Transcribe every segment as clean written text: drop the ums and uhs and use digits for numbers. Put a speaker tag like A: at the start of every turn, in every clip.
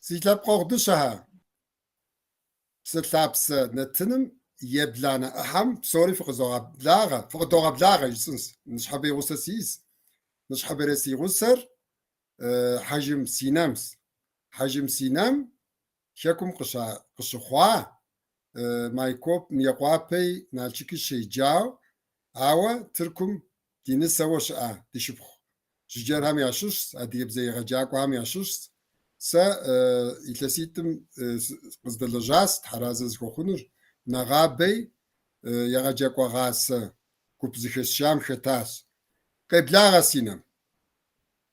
A: Си лъэпкъэгъу дыщэхэ, Псы лъапсэ нэтыным и ебланэ ӏыхьэм псори фыкъызогъэблагъэ, фыкъыдогъэблагъэ жысӏэнщ. Ныщхьэбэ и гъусэ сиӏэщ. Ныщхьэбэрей си гъусэр Хьэжым Синэмщ. Хьэжым Синэм хэкум къыщыхъуа, Майкоп, Мыекъуапэи Налшыки щеджау, ауэ Тыркум ди нысэуэ щыӏэ ди шыпхъу жыджэрхэм ящыщщ, адыгэбзэ егъэджакӏуэхэм ящыщщ. Сэ илъэситӏым къыздэлэжьащ Тхьэразэ зыхуэхъунур, нэгъабэи егъэджакӏуэгъасэ гуп зыхэсшам хэтащ. Къеблагъэ, Синэм!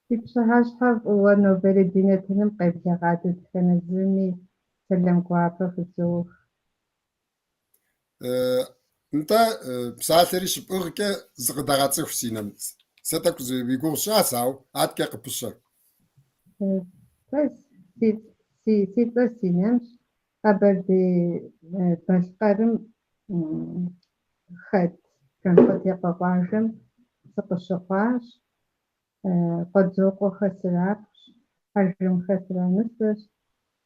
B: Си пщыхьэщхьэ фӏыуэ нобэрей ди нэтыным къеблэгъа дэтхэнэ зыми сэлам гуапэ фызох.
A: Нтӏэ, псалъэри щыпӏыгъкӏэ зыкъыдэгъэцӏыху, Синэм. Сэ тӏэкӏу уи гугъу сщӏащ, ауэ аткӏэ къыпыщэ.
B: Сэ си цӏэр Синэмщ. Къэбэрдей-Балъкъэрым хэт Жанхъуэтекъуэ къуажэм сыкъыщыхъуащ. Къуэдзокъуэхэ срапхъущ, Хьэжымхэ сранысэщ.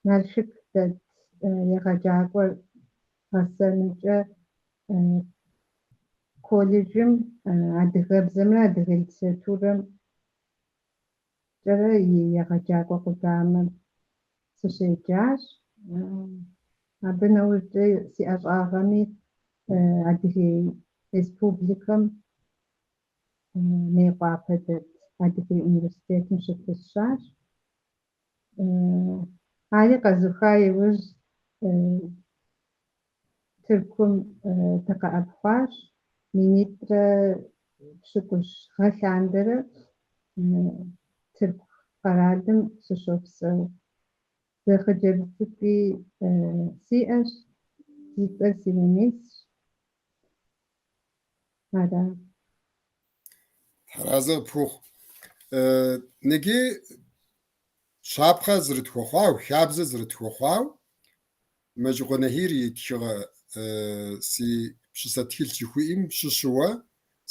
B: Налшык дэт егъэджакӏуэр гъэсэнымкӏэ колледжым адыгэбзэмрэ адыгэ литературэмкӏэрэ и егъэджакӏуэ къудамэм сыщеджащ. Абы нэужькӏэ си ӏэщӏагъэми Адыгей Республикэм Мейкъуапэ дэт Адыгей университетым щыпысщащ. Ари къэзуха иужь Тыркум дыкъэӏэпхъуащ. Минитӏрэ пщыкӏущ гъэ лъандэрэ Тырку къэралым сыщопсэу. Зы хъыджэбз цӏыкӏуи сиӏэщ, и цӏэр Синэмисщ. Ара.
A: Тхьэразэ къыпхухъу. Ныджы щапхъэ зэрытхуэхъуау, хабзэ зэрытхуэхъуау, Мэджыкъуэ Нэхир и тхыгъэ Си пщысэ тхылъ жыхуиӏэм щыщыуэ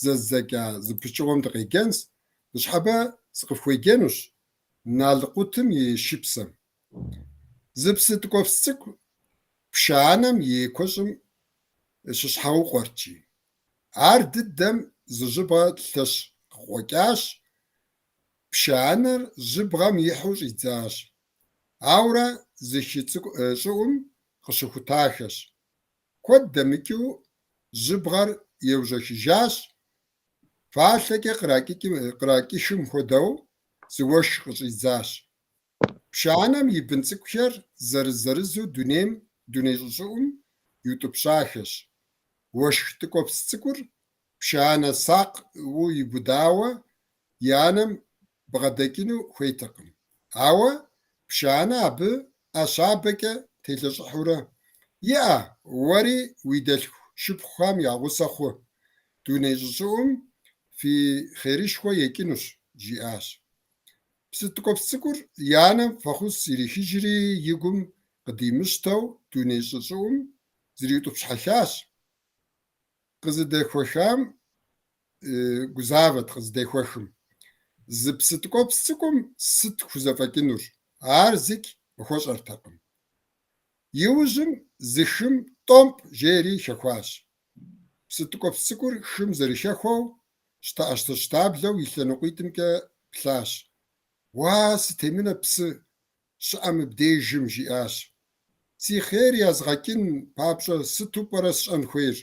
A: зэздзэкӏа зы пычыгъуэм дыкъеджэнщ. Ныщхьэбэ сыкъыфхуеджэнущ Налкъутым и шыпсэм. Зы псы ткӏуэпс цӏыкӏу пшэ анэм и куэщӏым щыщхьэукъуэрт, жи. Ар дыдэм зы жьыбгъэ лъэщ къыкъуэкӏащ, пшэ анэр жьыбгъэм ихьу щӏидзащ. Аурэ зы хы щӏыӏум къыщыхутахэщ. Куэд дэмыкӏыу жьыбгъэр еужьэхыжащ, фалъэкӏэ къракӏыхым хуэдэу зы уэшх къыщӏидзащ. Пшэ анэм и бын цӏыкӏухэр зырыз-зырызу дунейм дуней щӏы щӏыӏум иутӏыпщахэщ. Уэшх ткӏуэпс цӏыкӏур пшэ анэ сакъыу иубыдауэ и анэм бгъэдэкӏыну хуейтэкъым. Ауэ пшэ анэ абы ӏэ щабэкӏэ телъэщӏыхьурэ, Иӏэ, уэри уи дэлъху шыпхъухэм я гъусэ хъу, дуней щӏы щӏыӏум фи хъерышхуэ екӏынущ, жиӏащ. Псы ткӏуэпс цӏыкӏур и анэм фӏэхъус ирихыжри, и гум къыдимыщтэу дуней щӏы щӏыӏум зриутӏыпщхьэхащ. Къызыдэхуэхам гузавэт къызыдехуэхым. Зы псы ткӏуэпс цӏыкӏум сыт хузэфӏэкӏынур? Ар зыкӏ къыхуэщӏэртэкъым. Иужьым зы хым тӏомпӏ жери хэхуащ. Псы ткӏуэпс цӏыкӏур хым зэрыхэхуэу щтэӏэщтэ-щтаблэу и лъэныкъуитӏымкӏэ плъащ. Уа, сытемынэ псы щыӏэ мыбдежым, жиӏащ. Си хъер язгъэкӏын папщӏэ сыту пӏэрэ сщӏэн хуейр?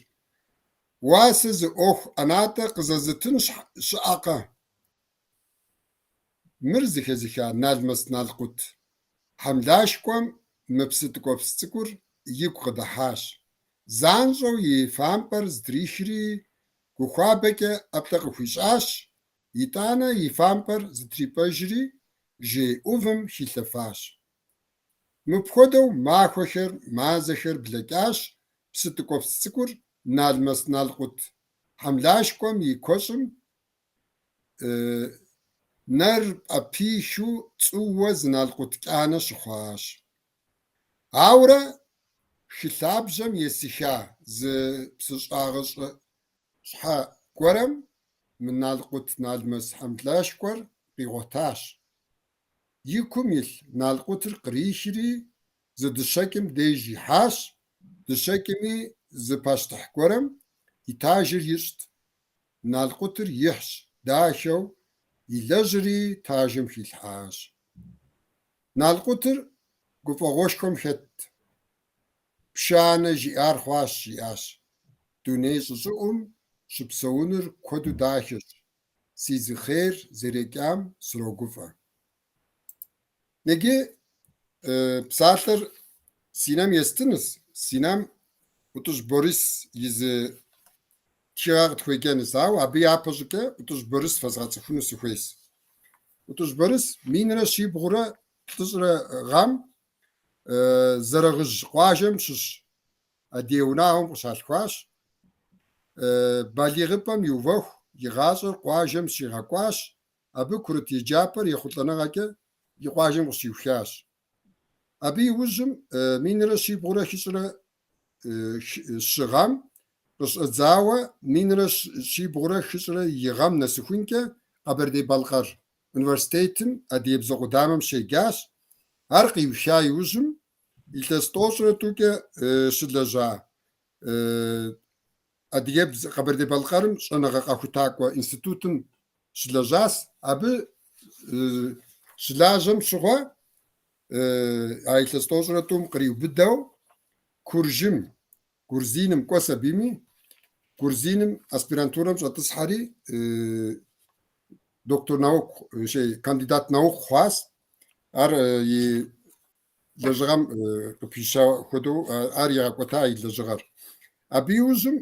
A: Уа, сэ зы ӏуэху ӏэнатӏэ къызэзытын щыӏэкъэ? Мыр зэхэзыха налмэс налкъут хьэмлашкӏуэм мы псы ткӏуэпс цӏыкӏур игу къыдыхьащ. Занщӏэу и фампӏэр зытрихри, гу хуабэкӏэ ӏэплӏэ къыхуищӏащ, итӏанэ и фампӏэр зытрипӏэжри, жей ӏувым хилъэфащ. Мыпхуэдэу махуэхэр, мазэхэр блэкӏащ, псы ткӏуэпс цӏыкӏур налмэс налкъут хьэмлашкӏуэм и куэщӏым нэр пӏэпихыу цӏууэ зы налкъут кӏанэ щыхъуащ. Ауэрэ хы лъабжьэм есыха зы псыщӏагъщӏыщхьэ гуэрым мы налкъут налмэс хьэмлашкӏуэр къигъуэтащ. И кум илъ налкъутыр кърихри, зы дыщэкӏым деж ихьащ, дыщэкӏми зы пащтыхь гуэрым и тажыр ищӏт. Налкъутыр ихьщ, дахэу илэжьри тажым хилъхьащ. Налкъутыр гуфӏэгъуэшхуэм хэтт. Пшанэ жиӏар хъуащ, жиӏащ. Дуней щӏы щӏыӏум щыпсэуныр куэду дахэщ, си зы хъер зэрекӏам срогуфӏэ. Иджы псалъэр Синэм естынущ. Синэм ӏутӏыж Борис и зы тхыгъэ къытхуеджэнущ, ауэ абы япэ щӏыкӏэ ӏутӏыж Борис фэзгъэцӏыхуну сыхуейщ. ӏутӏыж Борис 1330 гъэм Зэрэгъыж къуажэм щыщ адыгэ унагъуэм къыщалъхуащ. Балигъыпӏэм иувэху и гъащӏэр къуажэм щигъэкӏуащ, абы курыт еджапӏэр ехъулӏэныгъэкӏэ и къуажэм къыщиухащ. Абы иужьым 1704 гъэм къыщӏэдзауэ 1701 гъэм нэсыхункӏэ Къэбэрдей-Балъкъэр университетым адыгэбзэ къудамэм щеджащ. Ар къиуха иужьым илъэс 92-кӏэ щылэжьа Адыгэбзэ Къэбэрдей-Балъкъэрым щӏэныгъэ къэхутакӏуэ институтым щылэжьащ. Абы щылажьэм щыгъуэ а илъэс 92-м къриубыдэу Куржым, Гурзиным кӏуэс абыми, Гурзиным аспирантурэм щӏэтӏысхьэри доктор наук, кандидат наук хъуащ. Ар и лэжьыгъэм къыпища хуэдэу ар игъэкӏуэта и лэжьыгъэр. Абы иужьым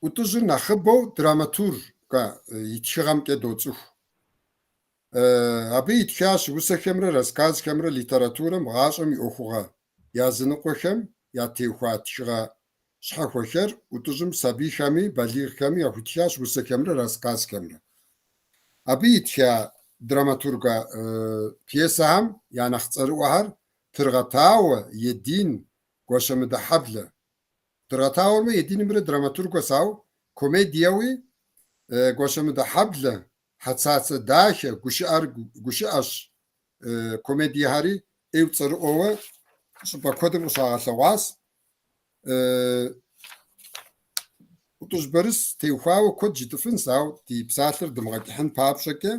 A: ӏутӏыжьыр нэхъыбэу драматургэ и тхыгъэмкӏэ доцӏыху. Абы итхащ усэхэмрэ рассказхэмрэ литературэм гъащӏэм и ӏуэхугъуэ языныкъуэхэм ятеухуа тхыгъэ щхьэхуэхэр ӏутӏыжьым сабийхэми балигъхэми яхуитхащ усэхэмрэ рассказхэмрэ. Абы итха драматургэ пьесэхэм я нэхъ цӏэрыӏуэхэр Тыргъэтауэ, Един, Гуащэмыдэ хьэблэ. Тыргъэтауэмрэ Единымрэ драматургэщ, ауэ комедиеуи Гуащэмыдэ хьэблэ, Хьэцацэ дахэ, гушыӏэр гушыӏэщ комедиехэри ӏейуэ цӏэрыӏуэуэ щӏыпӏэ куэдым къыщагъэлъэгъуащ. ӏутӏыж Борис теухуауэ куэд жытӏыфынщ, ауэ ди псалъэр дымыгъэкӏыхьын папщӏэкӏэ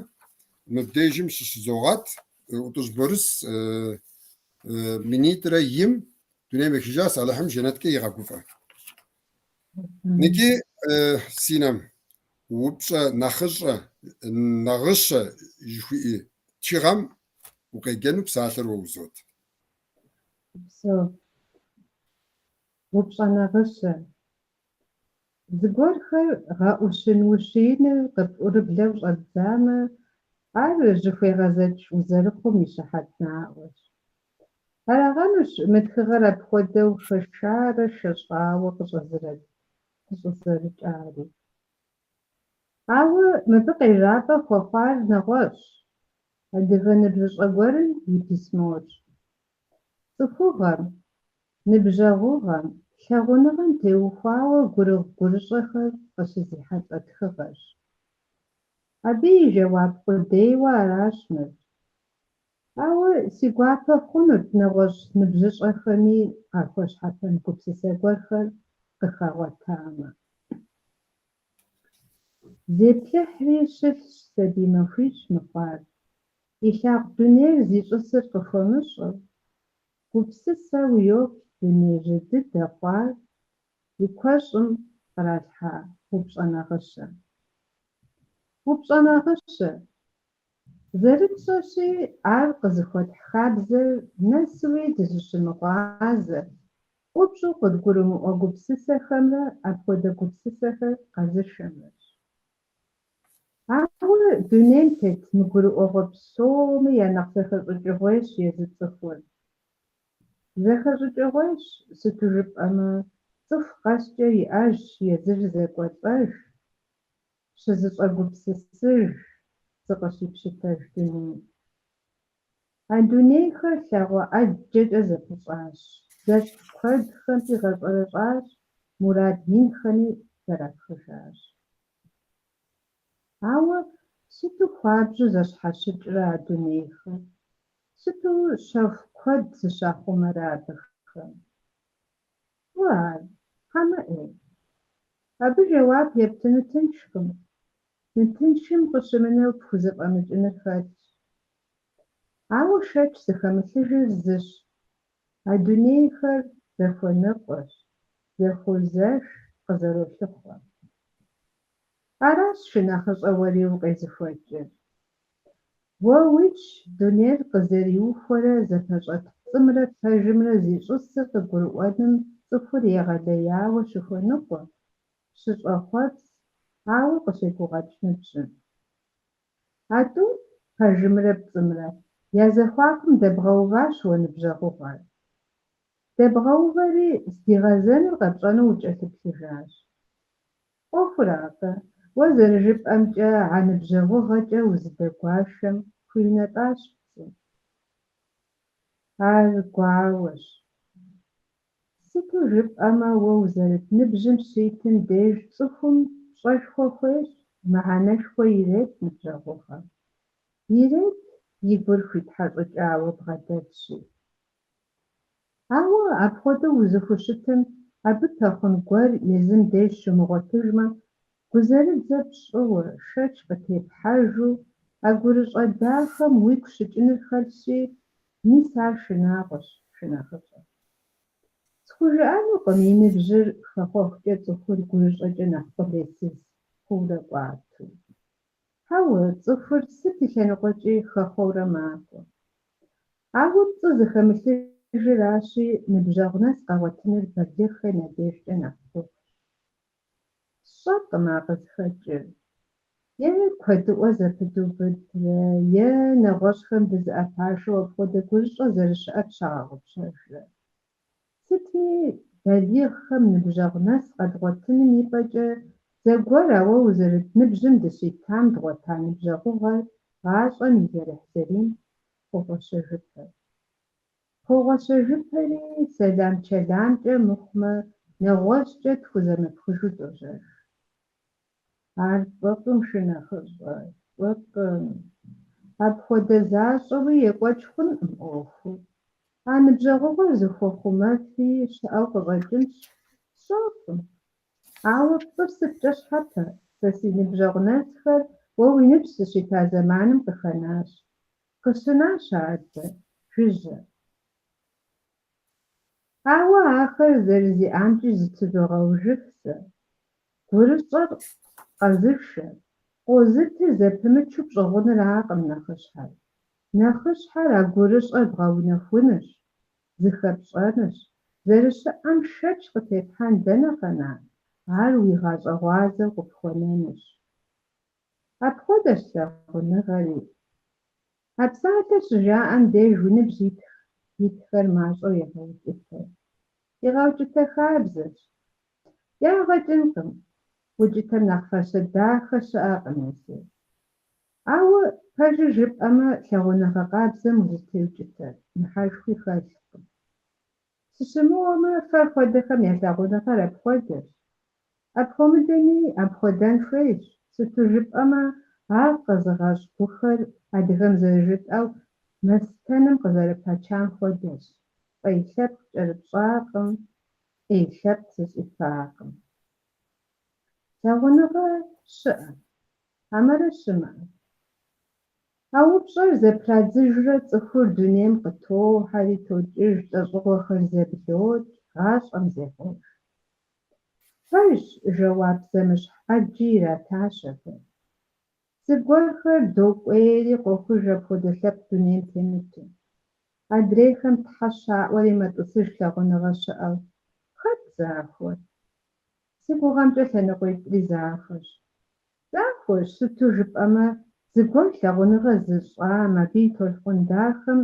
A: мыбдежым щыщызогъэт. ӏутӏыж Борис 2001-м дунейм ехыжащ, Алыхьым жэнэткӏэ игъэгуфӏэ. Ныджы Синэм упщӏэ нэхъыщӏэ, нагъыщэ жыхуиӏэ тхыгъэм укъеджэну псалъэр уэ узот.
B: Упсэу. Упщӏэ нагъыщэ. Зыгуэрхэр гъэӏущын-ущииныр къыпӏурыблэу щӏэбдзамэ, ар жьыхуегъэзэкӏ узэрыхъум и щыхьэт наӏуэщ. Арагъэнущ мы тхыгъэр апхуэдэу хэшарэ шэщӏауэ къыщӏызэрыкӏари. Ауэ мыбы къежьапӏэ хуэхъуар нэгъуэщӏщ, адыгэ ныбжьыщӏэ гуэрым и письморщ. Цӏыхугъэм, ныбжьэгъугъэм, лъагъуныгъэм теухуауэ гурыгъу-гурыщӏэхэр къыщызэхьэлӏа тхыгъэщ. Абы и жэуап къудейуэ аращ мыр. Ауэ си гуапэ хъунут нэгъуэщӏ ныбжьыщӏэхэми къахуэщхьэпэн гупсысэ гуэрхэр къыхагъуэтамэ. Зеплъыхьри щылъщ сабий махуищ мыхъуар, илъагъу дунейр зищӏысыр къыхуэмыщӏэу, гупсысэу йоплъ дуней жьы дыдэ хъуар и куэщӏым къралъхьа упщӏэ нагъыщэм. Упщӏэ нагъыщэ. Зэрытщӏэщи, ар къызыхуэтхь хабзэр нэсуи дызыщымыгъуазэ, ӏупщӏу къыдгурымыӏуэ гупсысэхэмрэ апхуэдэ гупсысэхэр къэзышэмрэщ. Ауэ дунейм тет мыгурыӏуэгъуэ псоми я нэхъ зэхэщӏыкӏыгъуейщ езы цӏыхур. Зэхэщӏыкӏыгъуейщ, сыту жыпӏэмэ, цӏыху къэскӏэ иӏэжщ езыр зэкӏуэлӏэж, щызыщӏэгупсысыж, зыкъыщипщытэж дуней. А дунейхэр лъагъуэ ӏэджэкӏэ зэпыщӏащ, зэщхь куэдхэмкӏи гъэщӏэрэщӏащ, мурад инхэми зэрапхыжащ. Ауэ Сыту хуабжьу зэщхьэщыкӏрэ а дунейхэр, сыту щэху куэд зыщахъумэрэ абыхэм. Фӏы ар, хьэмэ ӏей? Абы жэуап ептыну тыншкъым. Мытыншым къыщымынэу пхузэфӏэмыкӏыныр хэлъщ. Ауэ шэч зыхэмылъыжыр зыщ: а дунейхэр зэхуэныкъуэщ, зэхуозэш, къызэролъыхъуэ. Аращ, шынэхъыщӀэ, уэри укъезыхуэкӀыр. Уэ уитщ дунейр къызэриухуэрэ зэпэщӀэт пцӀымрэ пэжымрэ зищӀысыр къыгурыӀуэным цӀыхур егъэлеяуэ щыхуэныкъуэ, щыщӀэхъуэпс, ауэ къыщегугъуэкӀ ныбжьым. А тӀум, пэжымрэ пцӀымрэ, я зэхуакум дэбгъэуващ уэ ныбжьэгъугъэр. Дэбгъэувэри, здигъэзэнур къэпщӀэну укӀэлъыплъыжащ. Ӏуэхуракъэ, уэ зэрыжыпӀэмкӀэ, а ныбжьэгъугъэкӀэ узыдэгуашэм хуиунэтӀащ пцӀым. Ар гуауэщ. Сыту жыпӀэмэ, уэ узэрыт ныбжьым щитым деж цӀыхум пщӀэшхуэ хуещӀ, мыхьэнэшхуэ ирет ныбжьэгъугъэм. Ирет, и гур хуитхьэщӀыкӀауэ бгъэдэтщи. Ауэ апхуэдэу узыхущытым абы пэхъун гуэр езым деж щумыгъуэтыжмэ, гузэрыдзэ пщӀыуэ, шэч къытепхьэжу, а гурыщӀэ дахэм уигу щыкӀыныр хэлъщи, мис ар шынагъуэщ, шынэхъыщӀэ. СхужыӀэнукъым и ныбжьыр хэхъуэхукӀэ цӀыхур гурыщӀэкӀэ нэхъ къулейсыз хъуурэ кӀуатэу. Хьэуэ, цӀыхур сыт и лъэныкъуэкӀи хэхъуэурэ макӀуэ. Ауэ пцӀы зыхэмылъыжыращи, ныбжьэгъу нэс къэгъуэтыныр балигъхэм я дежкӀэ нэхъ гугъущ. СщӀэркъым ар къызыхэкӀыр. Е куэдыӀуэ зэпыдубыдрэ, е нэгъуэщӀхэм дызыӀэпашэу апхуэдэ гурыщӀэ зэрыщыӀэр тщагъэгъупщэжрэ. Сытми, балигъхэм ныбжьэгъу нэс къэдгъуэтыным и пӀэкӀэ, зэгуэр а уэ узэрыт ныбжьым дыщитам дгъуэта ныбжьэгъугъэр гъащӀэм и зэрыхьзэрийм хогъуэщэжыпэ. Хогъуэщэжыпэри, сэлам-чэламкӀэ мыхъумэ, нэгъуэщӀкӀэ тхузэмыпхыжу дожьэж. Ар фӀыкъым, шынэхъыщӀэ, фӀыкъым. Апхуэдэ защӀэуи екӀуэкӀ хъункъым Ӏуэхур. А ныбжьэгъугъэр зыхуэхъумэфи щыӀэу къыщӀэкӀынщ, сщӀэркъым. Ауэ пцӀыр сыткӀэ щхьэпэ, сэ си ныбжьэгъу нэсхэр уэ уи ныбжь сыщита зэманым къыхэнащ. Къыщынащ адэ, жыжьэ. Ауэ ахэр зэрызиӀамкӀи зытызогъэужыф сэ. ГурыщӀэр къэзышэр, къозытыр зэпымычу пщӀыгъуныракъым нэхъыщхьэр. Нэхъыщхьэр а гурыщӀэр бгъэунэхунырщ, зыхэпщӀэнырщ, зэрыщыӀэм шэч къытепхьэн дэнэ къэна, ар уи гъащӀэ гъуазэу къыпхуэнэнырщ. Апхуэдэщ лъагъуныгъэри. А псалъэр щыжаӀэм деж уи ныбжь итхэр мащӀэу егъэукӀытэ. ИгъэукӀытэ хабзэщ. Ягъэ кӀынкъым, укӀытэм нэхъ фащэ дахэ щыӀэкъым езыр. Ауэ, пэжыр жыпӀэмэ, лъагъуныгъэ къабзэм узытеукӀытэ мыхьэшхуи хэлъкъым. Сыщымыуэмэ, фэр хуэдэхэм я лъагъуныгъэр апхуэдэщ. Апхуэмыдэми, апхуэдэн хуейщ, сыту жыпӀэмэ, ар къэзыгъэщӀ гухэр, адыгэм зэрыжытӀэу, мастэнэм къызэрыпачам хуэдэщ, фӀей лъэпкъ кӀэрыпщӀакъым, Ӏей лъэпкъ зыщӀифакъым. Лъагъуныгъэ щыӀэ, хьэмэрэ щымыӀэ? А упщӀэр зэпрадзыжурэ цӀыхур дунейм къытохьэри токӀыж, лӀэщӀыгъуэхэр зэблокӀ, гъащӀэм зехъуэж. Пэжщ, жэуап зэмыщхь Ӏэджи иратащ абы. Зыгуэрхэр докӀуейри къохыж апхуэдэ лъэпкъ дунейм темыту. Адрейхэм тхьэ щаӀуэри мэтӀысыж лъагъуныгъэ щыӀэу. Хэт захуэр? Си гугъэмкӀэ лъэныкъуитӀри захуэщ. Захуэщ, сыту жыпӀэмэ, зыгуэр лъагъуныгъэ зыщӀам, абы и толъкъун дахэм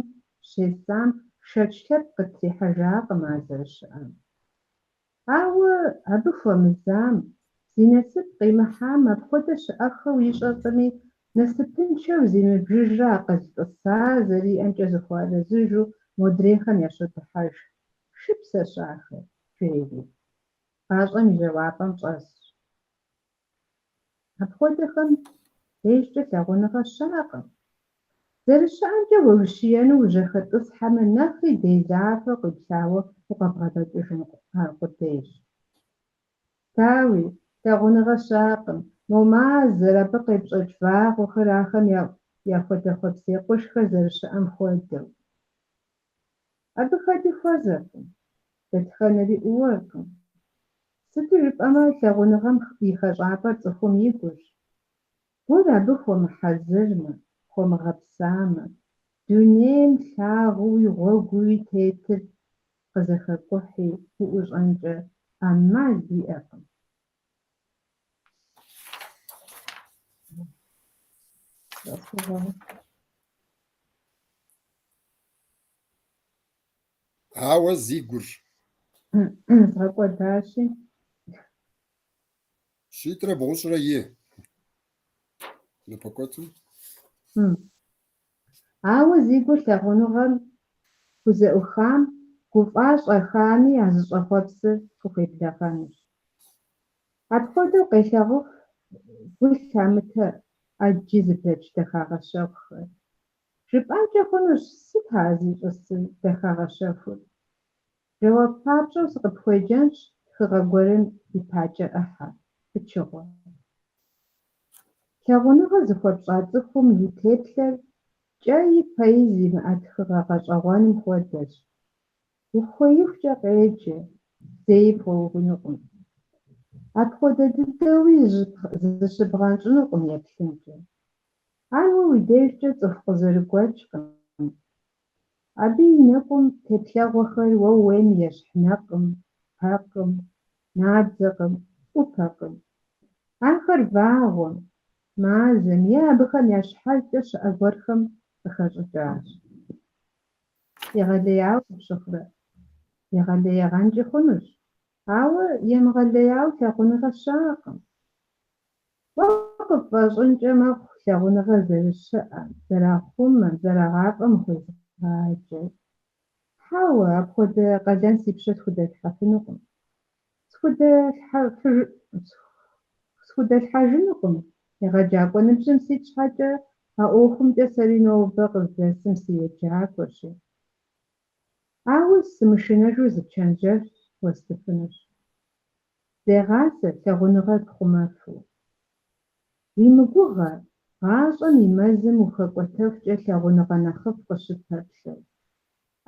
B: щесам шэч лъэпкъ къытрихьэжакъым ар зэрыщыӀэм. Ауэ абы хуэмызам, зи насып къимыхьам апхуэдэ щыӀэххэу ищӀэркъыми, насыпыншэу зимыбжыжрэ акъыл тӀыса зэриӀэмкӀэ зыхуэарэзыжу модрейхэм ящодыхьэшх, шыпсэщ ахэр, жери. ГъащӀэм и жьауапӀэм щӀэсщ. Апхуэдэхэм дежкӏэ лъагъуныгъэ щыӏэкъым. Зэрыщыӏэмкӏэ уеущиену ужьэхэтӏысхьэмэ, нэхъри делафэ къуиплъауэ укъыбгъэдэкӏыжын аркъудейщ. Дауи, лъагъуныгъэ щыӏэкъым, мо мазэр, абы къепщӏэкӏ вагъуэхэр, ахэм яхуэдэ хъуэпсей къуршхэр зэрыщыӏэм хуэдэу. Абы хэти хуэзэркъым, дэтхэнэри ӏууэркъым. Сыту жыпӏэмэ, лъагъуныгъэм и хэщӏапӏэр цӏыхум и гурщ. Гур абы хуэмыхьэзырмэ, хуэмыгъэпсамэ, дунейм лъагъуэуи гъуэгууи тетыр къызэхэкӏухьи уӏущӏэнкӏэ ӏэмал иӏэкъым.
A: Ауэ зи гур.
B: Згъэкӏуэдащи.
A: Щитӏрэ бгъущӏрэ и напэкӏуэцӏым.
B: Ауэ зи гур лъагъуныгъэм хузэӏухам, гува-щӏэхами а зыщӏэхъуэпсыр къыхуеблэгъэнущ. Апхуэдэу къелъагъуф гу лъамытэ ӏэджи зыблэкӏ дахагъэ щэхухэр. Жыпӏэнкӏэ хъунущ, сыт ар зищӏысыр, дахагъэ щэхур? Жэуап папщӏэу сыкъыпхуеджэнщ тхыгъэ гуэрым и пакӏэ ӏыхьэ, пычыгъуэ. Лъагъуныгъэ зыхуэпщӏа цӏыхум и теплъэр кӏэи пэи зимыӏэ тхыгъэ гъэщӏэгъуэным хуэдэщ. Ухуеихукӏэ къеджэ, зэи пхуэухынукъым. Апхуэдэ дыдэуи зыщыбгъэнщӏынукъым еплъынкӏэ. Ар уэ уи дежкӏэ цӏыху къызэрыгуэкӏкъым. Абы и нэкӏум теплъэгъуэхэр уэ ууейм ещхь нэкъым, пэкъым, набдзэкъым, ӏупэкъым. Ахэр вагъуэм, мазэм е абыхэм я щхьэкӏэ щыӏэ гуэрхэм къыхэщӏыкӏащ. Егъэлеяуэ къыпщыхъурэ? Егъэлеягъэнкӏи хъунущ, ауэ емыгъэлеяуэ лъагъуныгъэ щыӏэкъым. Уэ къыпфӏэщӏынкӏэ мэхъу лъагъуныгъэр зэрыщыӏэм, зэрахъумэм, зэрагъафӏэм ухуезгъаджэу. Хьэуэ, апхуэдэ къалэн си пщэ схудэлъхьэфынукъым. Схудэлъхьэжынукъым, егъэджакӏуэ ныбжьым сит щхьэкӏэ, а ӏуэхумкӏэ сэри нобэ къыздэсым сыеджакӏуэщи. Ауэ сымышынэжу зы чэнджэщ уэстыфынущ. Зегъасэ лъагъуныгъэр пхъумэфу. Уимыгугъэ, гъащӏэм и мэзым ухэкӏуэтэхукӏэ лъагъуныгъэ нэхъыфӏ къыщыппэплъэу.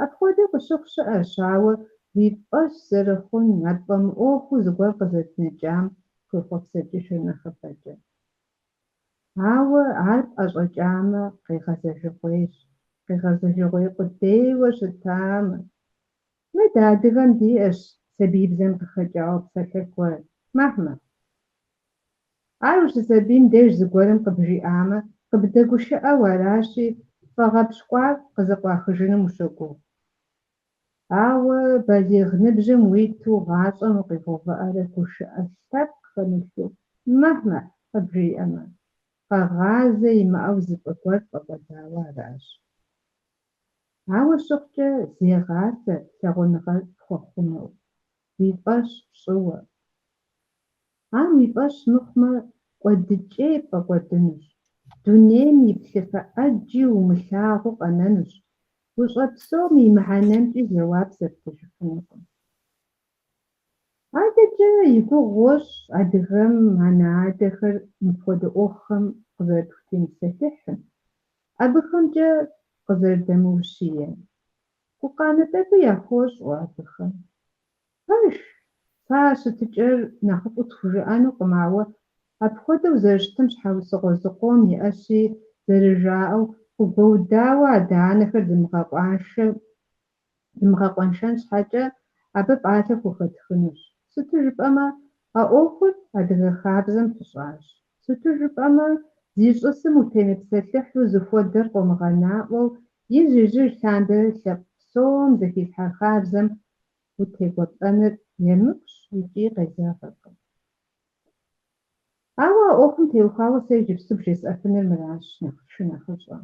B: Апхуэдэу къыщыхъу щыӏэщ, ауэ уи фӏэщ зэрыхъун, ар пфӏэмыӏуэхуу зыгуэр къызэднэкӏам хуехъуэпсэкӏыжыр нэхъыбэкӏэ. Ауэ ар пӏэщӏэкӏамэ, къегъэзэжыгъуейщ, къегъэзэжыгъуей къудейуэ щытамэ. Мыдэ адыгэм диӏэщ сабиибзэм къыхэкӏауэ псалъэ гуэр, мэхьмэхь. Ар ущысабийм деж зыгуэрым къыбжиӏамэ, къыбдэгушыӏэу аращи, пфӏэгъэпщкӏуар къызэкъуахыжыным ущогугъ. Ауэ балигъ ныбжьым уиту гъащӏэм укъигъэувыӏэрэ гушыӏэ лъэпкъ хэмылъу мэхьмэхь къыбжиӏэмэ, къэгъазэ имыӏэу зы фӏы гуэр пфӏэкӏуэдауэ аращ. Ауэ щыхъукӏэ, зегъасэ лъагъуныгъэр пхуэхъумэу, уи фӏэщ пщӏыуэ. Ар уи фӏэщ мыхъумэ, кӏуэдыкӏей пфӏэкӏуэдынущ, дунейм и плъыфэ ӏэджи умылъагъуу къэнэнущ, ущӏэпсэум и мыхьэнэмкӏи жэуап зэптыжыфынукъым. Адэкӏэ и гугъу уощӏ адыгэм анэ-адэхэр мыпхуэдэ ӏуэхухэм къызэрытхутемыпсэлъыхьым, абыхэмкӏэ къызэрыдэмыущием. Гукъанэ тӏэкӏуи яхуощӏ уэ абыхэм. Пэжщ, сэ а щытыкӏэр нэхъыфӏу схужыӏэнукъым, ауэ апхуэдэу зэрыщытым щхьэусыгъуэ зыкъом иӏэщи, зэрыжаӏэу, къыгуэудауэ адэ-анэхэр дымыгъэкъуэншэн щхьэкӏэ, абы пӏалъэ хухэтхынущ. Сыту жыпӏэмэ, а ӏуэхур адыгэ хабзэм пыщӏащ. Сыту жыпӏэмэ, зищӏысым утемыпсэлъыхьу, зыхуэдэр къомыгъэнаӏуэу, ижь-ижьыж лъандэрэ лъэпкъ псом зэхилъхьа хабзэм утегуэпӏэныр емыкӏущ икӏи къезэгъыркъым. Ауэ а ӏуэхум теухуауэ сэ иджыпсту бжесӏэфынур мыращ, шынэхъыщӏэ.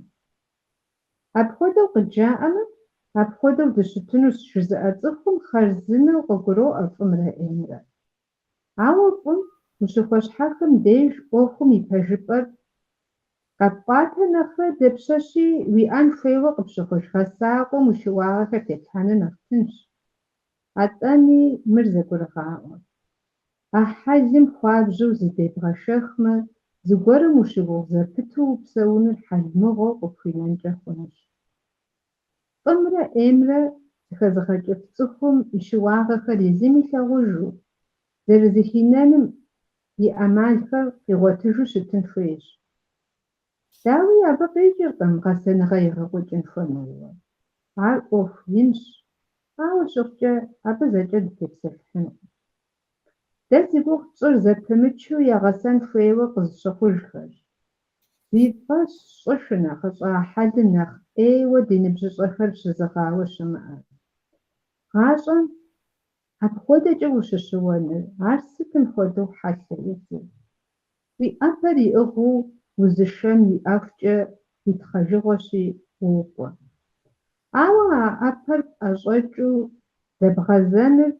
B: Апхуэдэу къыджаӏэмэ, апхуэдэу дыщытынущ жызыӏэ цӏыхум хъарзынэу къыгуроӏуэ фӏымрэ ӏеймрэ. Ауэ фӏым ущыхуэщхьэхым деж ӏуэхум и пэжыпӏэр Къэпӏуатэ нэхърэ дапщэщи уиӏэн хуейуэ къыпщыхъуж гъэсакӏуэм уи щыуагъэхэр теплъхьэну нэхъ тыншщ. Атӏэми мыр зэгурыгъаӏуэ. А хьэлым хуабжьу зыдебгъэшэхмэ, зыгуэрым ущыгугъ зэпыту упсэуныр хьэл мыгъуэу къыпхуинэнкӏэ хъунущ. Фӏымрэ ӏеймрэ зэхэзыгъэкӏыф цӏыхум и щыуагъэхэр езым илъагъужу, зэрызыхинэным и ӏэмалхэр къигъуэтыжу щытын хуейщ. Дауи, абы къикӏыркъым гъэсэныгъэ егъэкӏуэкӏын хуэмейуэ. Ар ӏуэху инщ, ауэ щыхъукӏэ абы зэкӏэ дытепсэлъыхьынукъым. Дэ зи гугъу тщӏыр зэпымычу ягъэсэн хуейуэ къызыщыхъужхэрщ. Уи фӏэщ щӏы, шынэхъыщӏэ, а хьэлым нэхъ ӏейуэ ди ныбжьыщӏэхэр щызыгъауэ щымыӏэ. Гъащӏэм апхуэдэкӏэ ущыщыуэныр, ар сытым хуэдэу хьэлъэ езыр. Уи ӏэпэр иӏыгъыу узышэн уиӏэхукӏэ уи тхъэжыгъуэщи, уокӏуэ. Ауэ а ӏэпэр пӏэщӏэкӏыу зэбгъэзэныр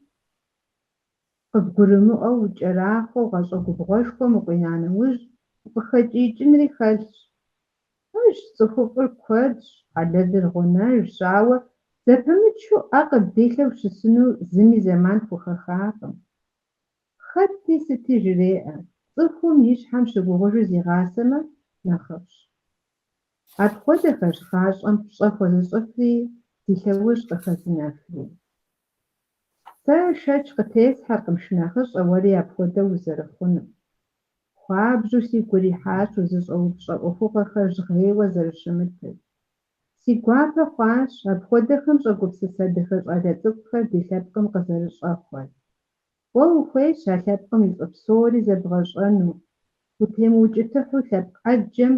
B: къыбгурымыӏуэу укӏэрахъуэу гъащӏэ губгъуэшхуэм укъина нэужь, укъыхэкӏиикӏынри хэлъщ. Пэжщ, цӏыхуфӏыр куэдщ, хьэлэлыр гъунэжщ, ауэ зэпымычу ӏэ къыбдилъэу щысыну зыми зэман хухэхакъым. Хэти сыти жреӏэ, цӏыхум и щхьэм щыгугъыжу зигъасэмэ, нэхъыфӏщ. Апхуэдэхэрщ гъащӏэм пщӏэ хуэзыщӏыфри, зи лъэужь къыхэзынэфри. Сэ шэч къытесхьэркъым, шынэхъыщӏэ, уэри апхуэдэу узэрыхъунум. Хуабжьу сигу ирихьащ узыщӏэупщӏэ ӏуэхугъуэхэр жьгъейуэ зэрыщымытыр. Си гуапэ хъуащ апхуэдэхэм щӏэгупсыс адыгэ щӏалэ цӏыкӏухэр ди лъэпкъым къызэрыщӏэхъуэр. Уэ ухуейщ а лъэпкъым и фӏы псори зэбгъэщӏэну, утемыукӏытыхьу лъэпкъ ӏэджэм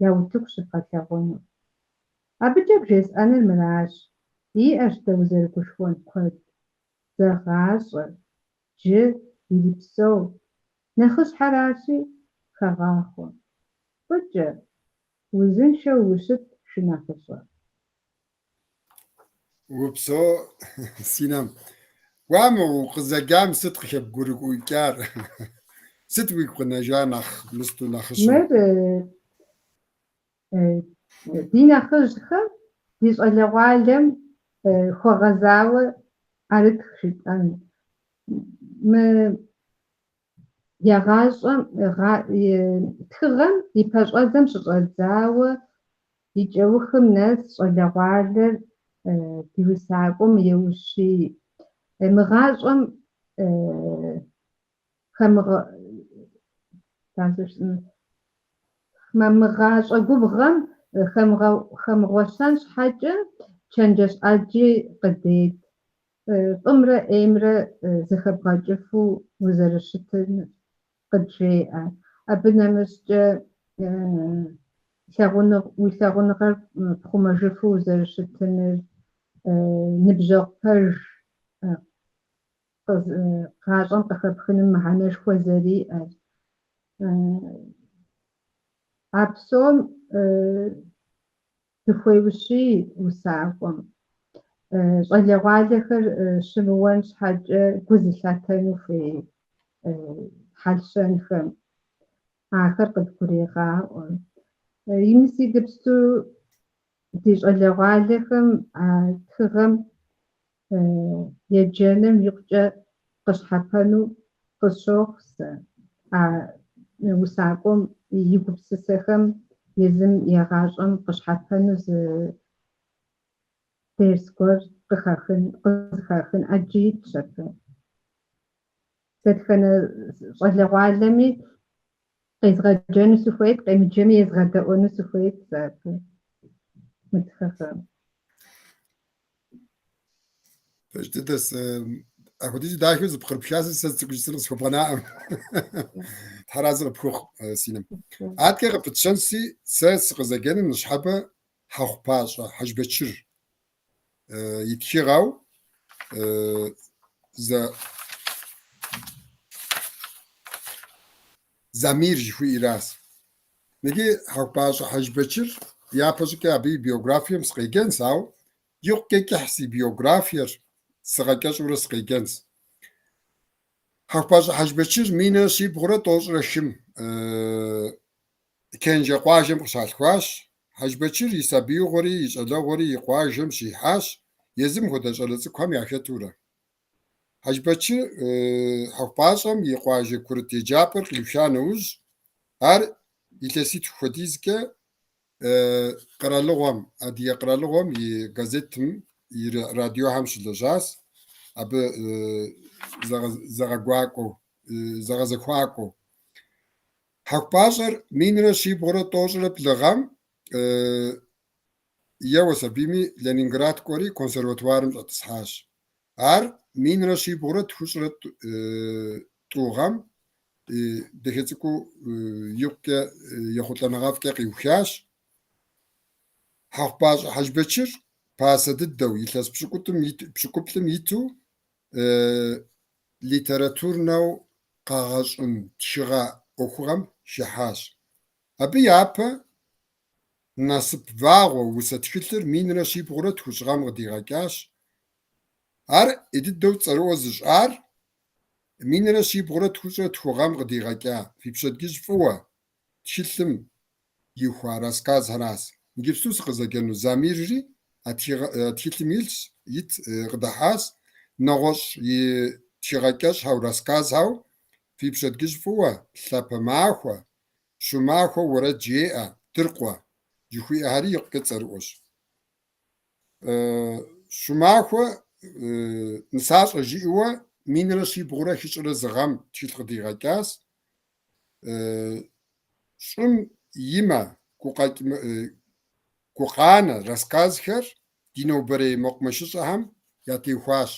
B: я утыку щыбгъэлъэгъуэну. Абыкӏэ бжесӏэныр мыращ, диӏэщ дэ узэрыгушхуэн куэд. Зэгъащӏэ, джы, ирипсэу. Нэхъыщхьэращи, хэгъахъуэ. Фӏыкӏэ, узыншэу ущыт, шынэхъыщӏэ.
A: Упсэу, Синэм. Уа, мы укъызэджам сыт къыхэбгурыӏукӏар? Сыт уигу къинэжа нэхъ мысту нэхъыщхьэу?
B: Мыр ди нэхъыжьхэм, ди щӏалэгъуалэм хуэгъэзауэ ӏэрытх жытӏэн. Мы я гъащӏэм, тхыгъэм и пэщӏэдзэм щыщӏэдзауэ и кӏэухым нэс щӏалэгъуалэр ди усакӏуэм еущий. Мы гъащӏэм мы гъащӏэ губгъуэм хэмыгъуэщэн щхьэкӏэ чэнджэщ ӏэджи къыдет. Фӏымрэ ӏеймрэ зэхэбгъэкӏыфу узэрыщытыр къыджеӏэ. Абы нэмыщӏкӏэ уи лъагъуныгъэр пхъумэжыфу узэрыщытыныр, ныбжьэгъу пэж гъащӏэм къыхэпхыным мыхьэнэшхуэ зэриӏэр. А псом дыхуеущий усакӏуэм. Щӏалэгъуалэхэр щымыуэн щхьэкӏэ гу зылъатэну хуей хьэл-щэнхэм ахэр къыдгурегъаӏуэ. Мис иджыпсту ди щӏалэгъуалэхэм а тхыгъэм еджэным икъукӏэ къыщхьэпэну къысщохъу сэ. А усакӏуэм и гупсысэхэм езым я гъащӏэм къыщхьэпэну зы дерс гуэр къыхахын ӏэджи итщ абы. Дэтхэнэ щӏалэгъуалэми къезгъэджэну сыхуейт, къемыджэми езгъэдэӏуэну сыхуейт сэ абы мы тхыгъэм.
A: Пэж дыдэ, апхуэдизу дахэу зэпкърыпхащи, сэ цӏыкӏу жысӏэн къысхуэбгъэнаӏым. Тхьэразэ къыпхухъу, Синэм. Адэкӏэ къыпытщэнси, сэ сыкъызэджэнур ныщхьэбэ Хьэхъупащӏэ Хьэжбэчыр и тхыгъэу зэ Замир жыхуиӏэращ. Иджы Хьэхъупащӏэ Хьэжбэчыр япэ щӏыкӏэ абы и биографием сыкъеджэнщ, ауэ икъукӏэ кӏыхь си биографиер сыгъэкӏэщӏурэ сыкъеджэнщ. Хьэхъупащӏэ Хьэжбэчыр минрэ щибгъурэ тӏощӏрэ хым. Кенжэ къуажэм къыщалъхуащ. Хьэжбэчыр и сабиигъуэри и щӏалэгъуэри и къуажэм щихьащ, езым хуэдэ щӏалэ цӏыкӏухэм яхэтурэ. Хьэжбэчыр Хьэхъупащӏэм и къуажэ курыт еджапӏэр къиуха нэужь, ар илъэситху хуэдизкӏэ къэралыгъуэм, Адыгэ къэралыгъуэм и газетым, и радиохэм щылэжьащ, абы зэгъэгуакӏуэу, зэгъэзэхуакӏуэу. Хьэхъупащӏэр минрэ щибгъурэ тӏощӏрэ плӏы гъэм еуэщ абими Ленинград кӏуэри консерватуарым щӏэтӏысхьащ. Ар минрэ щибгъурэ тхущӏрэ тӏу гъэм дахэ цӏыкӏуу икъукӏэ ехъулӏэныгъэфӏкӏэ къиухащ. Хьэхъупащӏэ Хьэжбэчыр пасэ дыдэу, илъэс пщыкӏуплӏым иту литературнэу къэгъэщӏын тхыгъэ ӏуэхугъэм хыхьащ. Абы япэ Насып вагъуэ усэ тхылъыр минрэ щибгъурэ тхущӏ гъэм къыдигъэкӏащ. Ар ӏей дыдэу цӏэрыӏуэ зыщӏар минрэ щибгъурэ тхущӏрэ тху гъэм къыдигъэкӏа Фи пщэдджыжь фӏыуэ тхылъым ихуа рассказхэращ. Иджыпсту сыкъызэджэну Замирри а тхылъым илъщ, ит къыдэхьащ. Нэгъуэщӏ и тхыгъэ кӏэщӏхэу, рассказхэу Фи пщэдджыжь фӏыуэ, Лъапэ махуэ, Щумахуэ уэрэд жеӏэ, Дыркъуэ жыхуиӏэхэри икъукӏэ цӏэрыӏуэщ. Щумахуэ нысащӏэ жиӏэуэ минрэ щибгъурэ хыщӏрэ зы гъэм тхылъ къыдигъэкӏащ. Щӏым и мэ, гукъанэ рассказхэр ди нобэрей мэкъумэшыщӏэхэм ятеухуащ.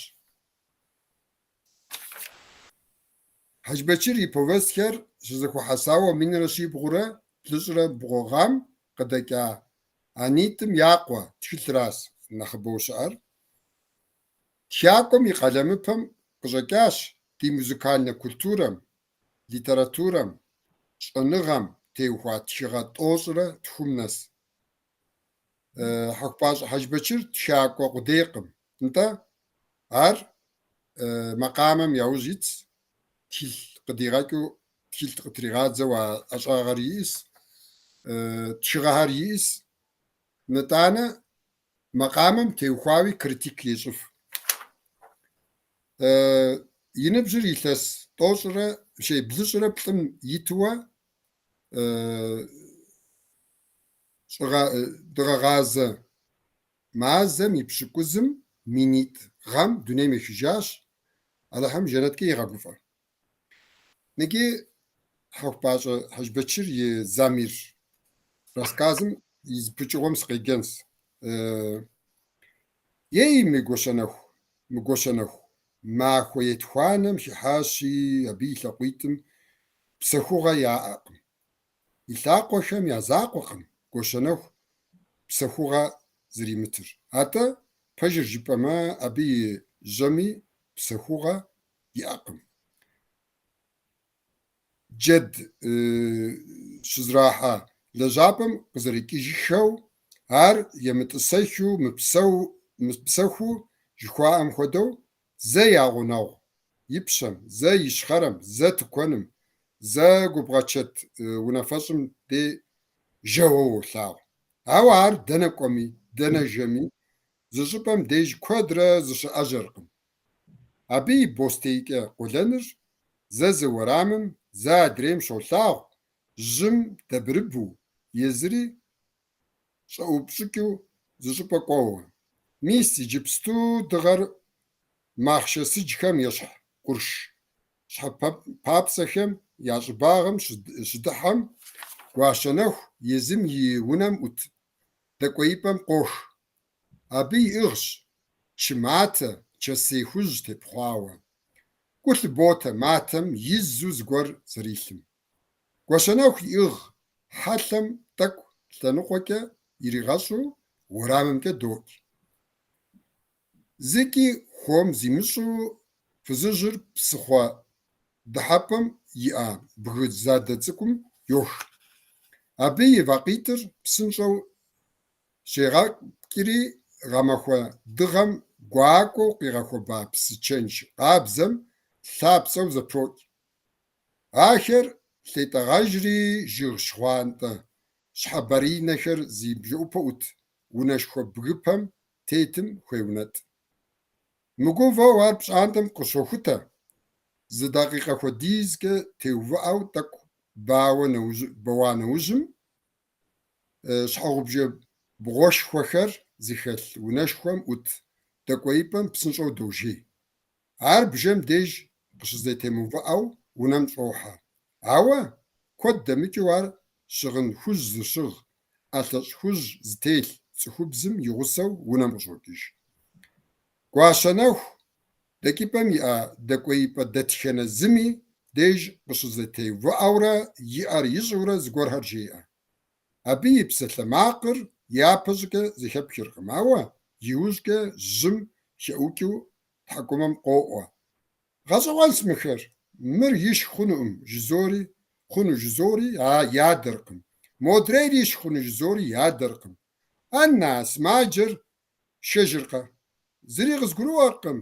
A: Хьэжбэчыр и повестхэр щызэхуэхьэсауэ минрэ щибгъурэ плӏыщӏрэ бгъу гъэм къыдэкӏа Анитӏым я къуэ тхылъращ нэхъыбэу щыӏэр. Тхакӏуэм и къалэмыпэм къыщӏэкӏащ ди музыкальнэ культурэм, литературэм, щӏэныгъэм теухуа тхыгъэ тӏощӏрэ тхум нэс. Хьэхъупащӏэ Хьэжбэчыр тхакӏуэ къудейкъым. Нтӏэ, ар макъамэм яужь итщ, тхылъ къыдигъэкӏыу, тхылъ къытригъадзэу а ӏэщӏагъэр иӏэщ, тхыгъэхэр иӏэщ. Нытӏанэ макъамэм теухуауи критик ещӏыф. И ныбжьыр илъэс тӏощӏрэ, щей, блыщӏрэ плӏым итуэ Дыгъэгъазэ мазэм и пщыкӏузым минитӏ гъэм дунейм ехыжащ, Алыхьым жэнэткӏэ игъэгуфӏэ. Ныджы Хьэхъупащӏэ Хьэжбэчыр и Замир рассказым и зы пычыгъуэм сыкъеджэнщ. Ей, мы Гуащэнэху, мы Гуащэнэху, махуэ етхуанэм хыхьащи, абы и лъакъуитӏым псэхугъуэ яӏэкъым. И лъакъуэхэм я закъуэкъым Гуащэнэху псэхугъуэ зримытыр. Атӏэ, пэжыр жыпӏэмэ, абы и жьэми псэхугъуэ иӏэкъым. Джэд щызэрахьэ лэжьапӏэм къызэрикӏыжыххэу, ар емытӏысэхыу, мыпсэхуу жыхуаӏэм хуэдэу, зэ я гъунэгъу ипщэм, зэ ищхъэрэм, зэ тыкуэным, зэ губгъуэчэт унафэщӏым дей жэуэ уолъагъу. Ауэ ар дэнэ кӏуэми, дэнэ жэми, зы щӏыпӏэм деж куэдрэ зыщиӏэжьэркъым. Абы и бостеикӏэ къуэлэныр зэ зы уэрамым, зэ адрейм щолъагъу, жьым дэбырыбу, езыри щӏэупщӏыкӏыу зыщӏыпӏэ кӏуэуэ. Мис иджыпсту дыгъэр махъшэ сыджхэм ещхь къурш щхьэ папцӏэхэм я щӏыбагъым щыдыхьэм, Гуащэнэху езым и унэм ӏут дэкӏуеипӏэм къох. Абы иӏыгъщ чы матэ, чэсей хужь тепхъуауэ. Гу лъыботэ матэм изу зыгуэр зэрилъым. Гуащэнэху иӏыгъ хьэлъэм тӏэкӏу лъэныкъуэкӏэ иригъэщӏу уэрамымкӏэ докӏ. Зыкӏи хуэм зимыщӏу фызыжьыр псыхъуэ дыхьэпӏэм иӏэ бгы задэ цӏыкӏум йох. Абы и вакъитӏыр псынщӏэу щегъэпкӏри, гъэмахуэ дыгъэм гуакӏуэу къигъэхуэба псы чэнж къабзэм лъапцӏэу зэпрокӏ. Ахэр. лъетӀэгъэжри, жыг щхъуантӀэ щхьэ баринэхэр зи бжэӀупэ Ӏут унэшхуэ бгыпэм тетым хуеунэтӀ. Мыгувэу ар пщӀантӀэм къыщохутэ, зы дакъикъэ хуэдизкӀэ теувыӀэу тӀэкӀу бэуа нэужьым, щхьэгъубжэ бгъуэшхуэхэр зыхэлъ унэшхуэм Ӏут дэкӀуеипӀэм псынщӀэу дожей. Ар бжэм деж къыщызэтемыувыӀэу унэм щӀохьэ. Ауэ куэд дэмыкӀыу ар щыгъын хужь зыщыгъ, ӀэлъэщӀ хужь зытелъ цӀыхубзым и гъусэу унэм къыщӀокӀыж. Гуащэнэху дэкӀыпӀэм иӀэ дэкӀуеипӀэ дэтхэнэ зыми деж къыщызэтеувыӀэурэ и Ӏэр ищӀурэ зыгуэрхэр жеӀэ. Абы и псалъэмакъыр япэщӀыкӀэ зэхэпхыркъым, ауэ иужькӀэ жьым хэӀукӀыу тхьэкӀумэм къоӀуэ. ГъэщӀэгъуэнщ мыхэр, мыр ишх хъунукъым жызори, хъуну жызори ядэркъым, модрейр ишх хъуну жызори ядэркъым. Ан-на, сымаджэр шхэжыркъэ? Зыри къызгурыӀуэркъым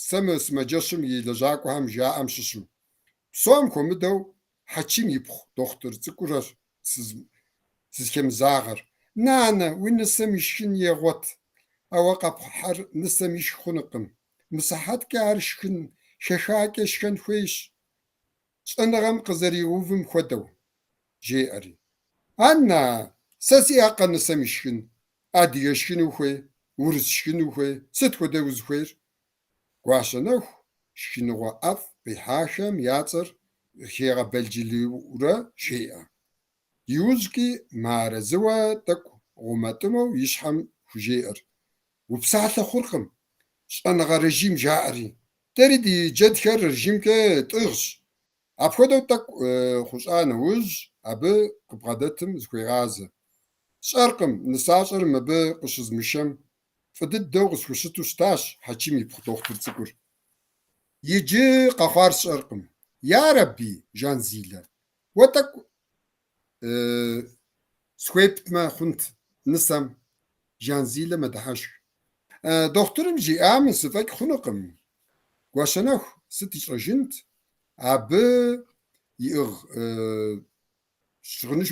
A: сэ мы сымаджэщым и лэжьакӀуэхэм жаӀэм щыщу. Псом хуэмыдэу Хьэчим ипхъу дохутыр цӀыкӀуращ сызыхэмызагъэр. Нанэ, уи нысэм ишхын егъуэт, а уэ къэпхьыр нысэм ишх хъунукъым. МысыхьэткӀэ ар шхын хэхакӀэ шхэн хуейщ, щӀэныгъэм къызэригъэувым хуэдэу, жеӀэри. Ан-на, сэ сиӀэкъэ нысэм ишхын? Адыгэ шхын ухуей, урыс шхын ухуей, сыт хуэдэ узыхуейр? Гуащэнэху шхыныгъуэ ӀэфӀ къихьахэм я цӀэр къыхигъэбелджылыкӀыурэ жеӀэ. ИужькӀи мыарэзыуэ тӀэкӀу гъумэтӀымэу и щхьэм хужеӀэр: Упсалъэ хъуркъым, щӀэныгъэ режим жаӀэри. Дэри ди джэдхэр режимкӀэ тӀыгъщ. Апхуэдэу тӀэкӀу хъущӀа нэужь, абы къыбгъэдэтым зыхуегъазэ. СщӀэркъым, нысащӀэр мыбы къыщызмышэм фӀы дыдэу къысхущыту щытащ Хьэчим ипхъу дохутыр цӀыкӀур. Иджы къэхъуар сщӀэркъым. Ярэби, Жанзилэ, уэ тӀэкӀу схуептмэ хъунт нысэм. Жанзилэ мэдыхьэшх. Дохутырым жиӀам сыфӀэкӀ хъунукъым. Гуащэнэху сыт ищӀэжынт, абы иӀыгъ щыгъыныш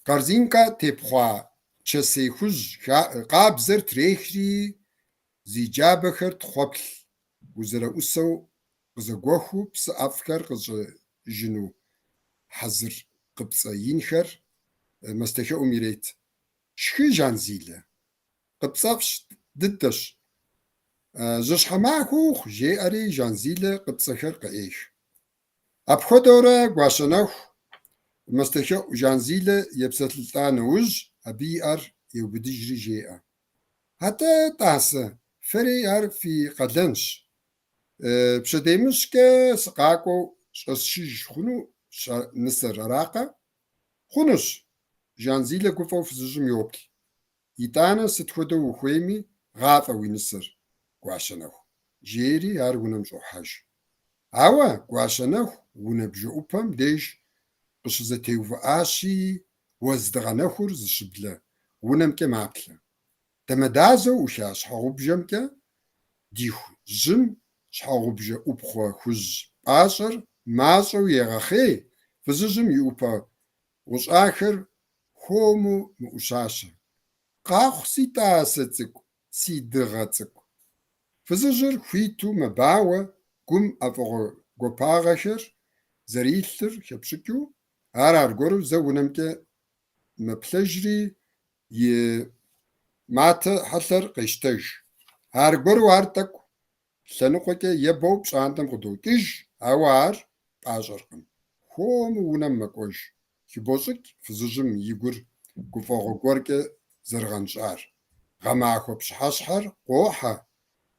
A: корзинкэ тепхъуа чэсей хужь къабзэр трехри, зи джабэхэр тхъуэплъ, узэреӀусэу къызэгуэхуу псы ӀэфӀхэр къыщӀэжыну хьэзыр къыпцӀэ инхэр мастэхэӀум ирет. Шхы, Жанзилэ, къыпцӀэфӀ дыдэщ. Жьыщхьэ махуэ ухъу, жеӀэри Жанзилэ къыпцӀэхэр къыӀех. Апхуэдэурэ Гуащэнэху мастэхэӀу Жанзилэ епсэлъылӀа нэужь, абы и Ӏэр еубыдыжри жеӀэ: АтӀэ, тӀасэ, фэри ар фи къалэнщ. ПщэдеймыщкӀэ сыкъакӀуэу щӀэсшыж хъунущ нысэр, аракъэ? Хъунущ, Жанзилэ гуфӀэу фызыжьым йоплъ. ИтӀанэ сыт хуэдэу ухуейми гъафӀэ уи нысэр, Гуащэнэху, жери ар унэм щӀохьэж. Ауэ Гуащэнэху унэ бжэӀупэм деж къыщызэтеувыӀащи, уэздыгъэ нэхур зыщыблэ унэмкӀэ маплъэ. Дамэдазэу Ӏуха щхьэгъубжэмкӀэ диху жьым щхьэгъубжэ Ӏупхъуэ хужь пӀащӀэр мащӀэу егъэхъей, фызыжьым и Ӏупэ гъущӀахэр хуэму мэӀущащэ. Къэхъу, си тӀасэ цӀыкӀу, си дыгъэ цӀыкӀу. Фызыжьыр хуиту мэбауэ, гум ӀэфӀыгъэ гуапагъэхэр зэрилъыр хэпщӀыкӀыу, ар аргуэру зэ унэмкӀэ мэплъэжри, и матэ хьэлъэр къещтэж. Аргуэру ар тӀэкӀу лъэныкъуэкӀэ ебэу пщӀантӀэм къыдокӀыж, ауэ ар пӀащӀэркъым. Хуэму унэм мэкӀуэж. ХыбощӀыкӀ фызыжьым и гур гуфӀэгъуэ гуэркӀэ зэрыгъэнщӀар. Гъэмахуэ пщыхьэщхьэр къохьэ,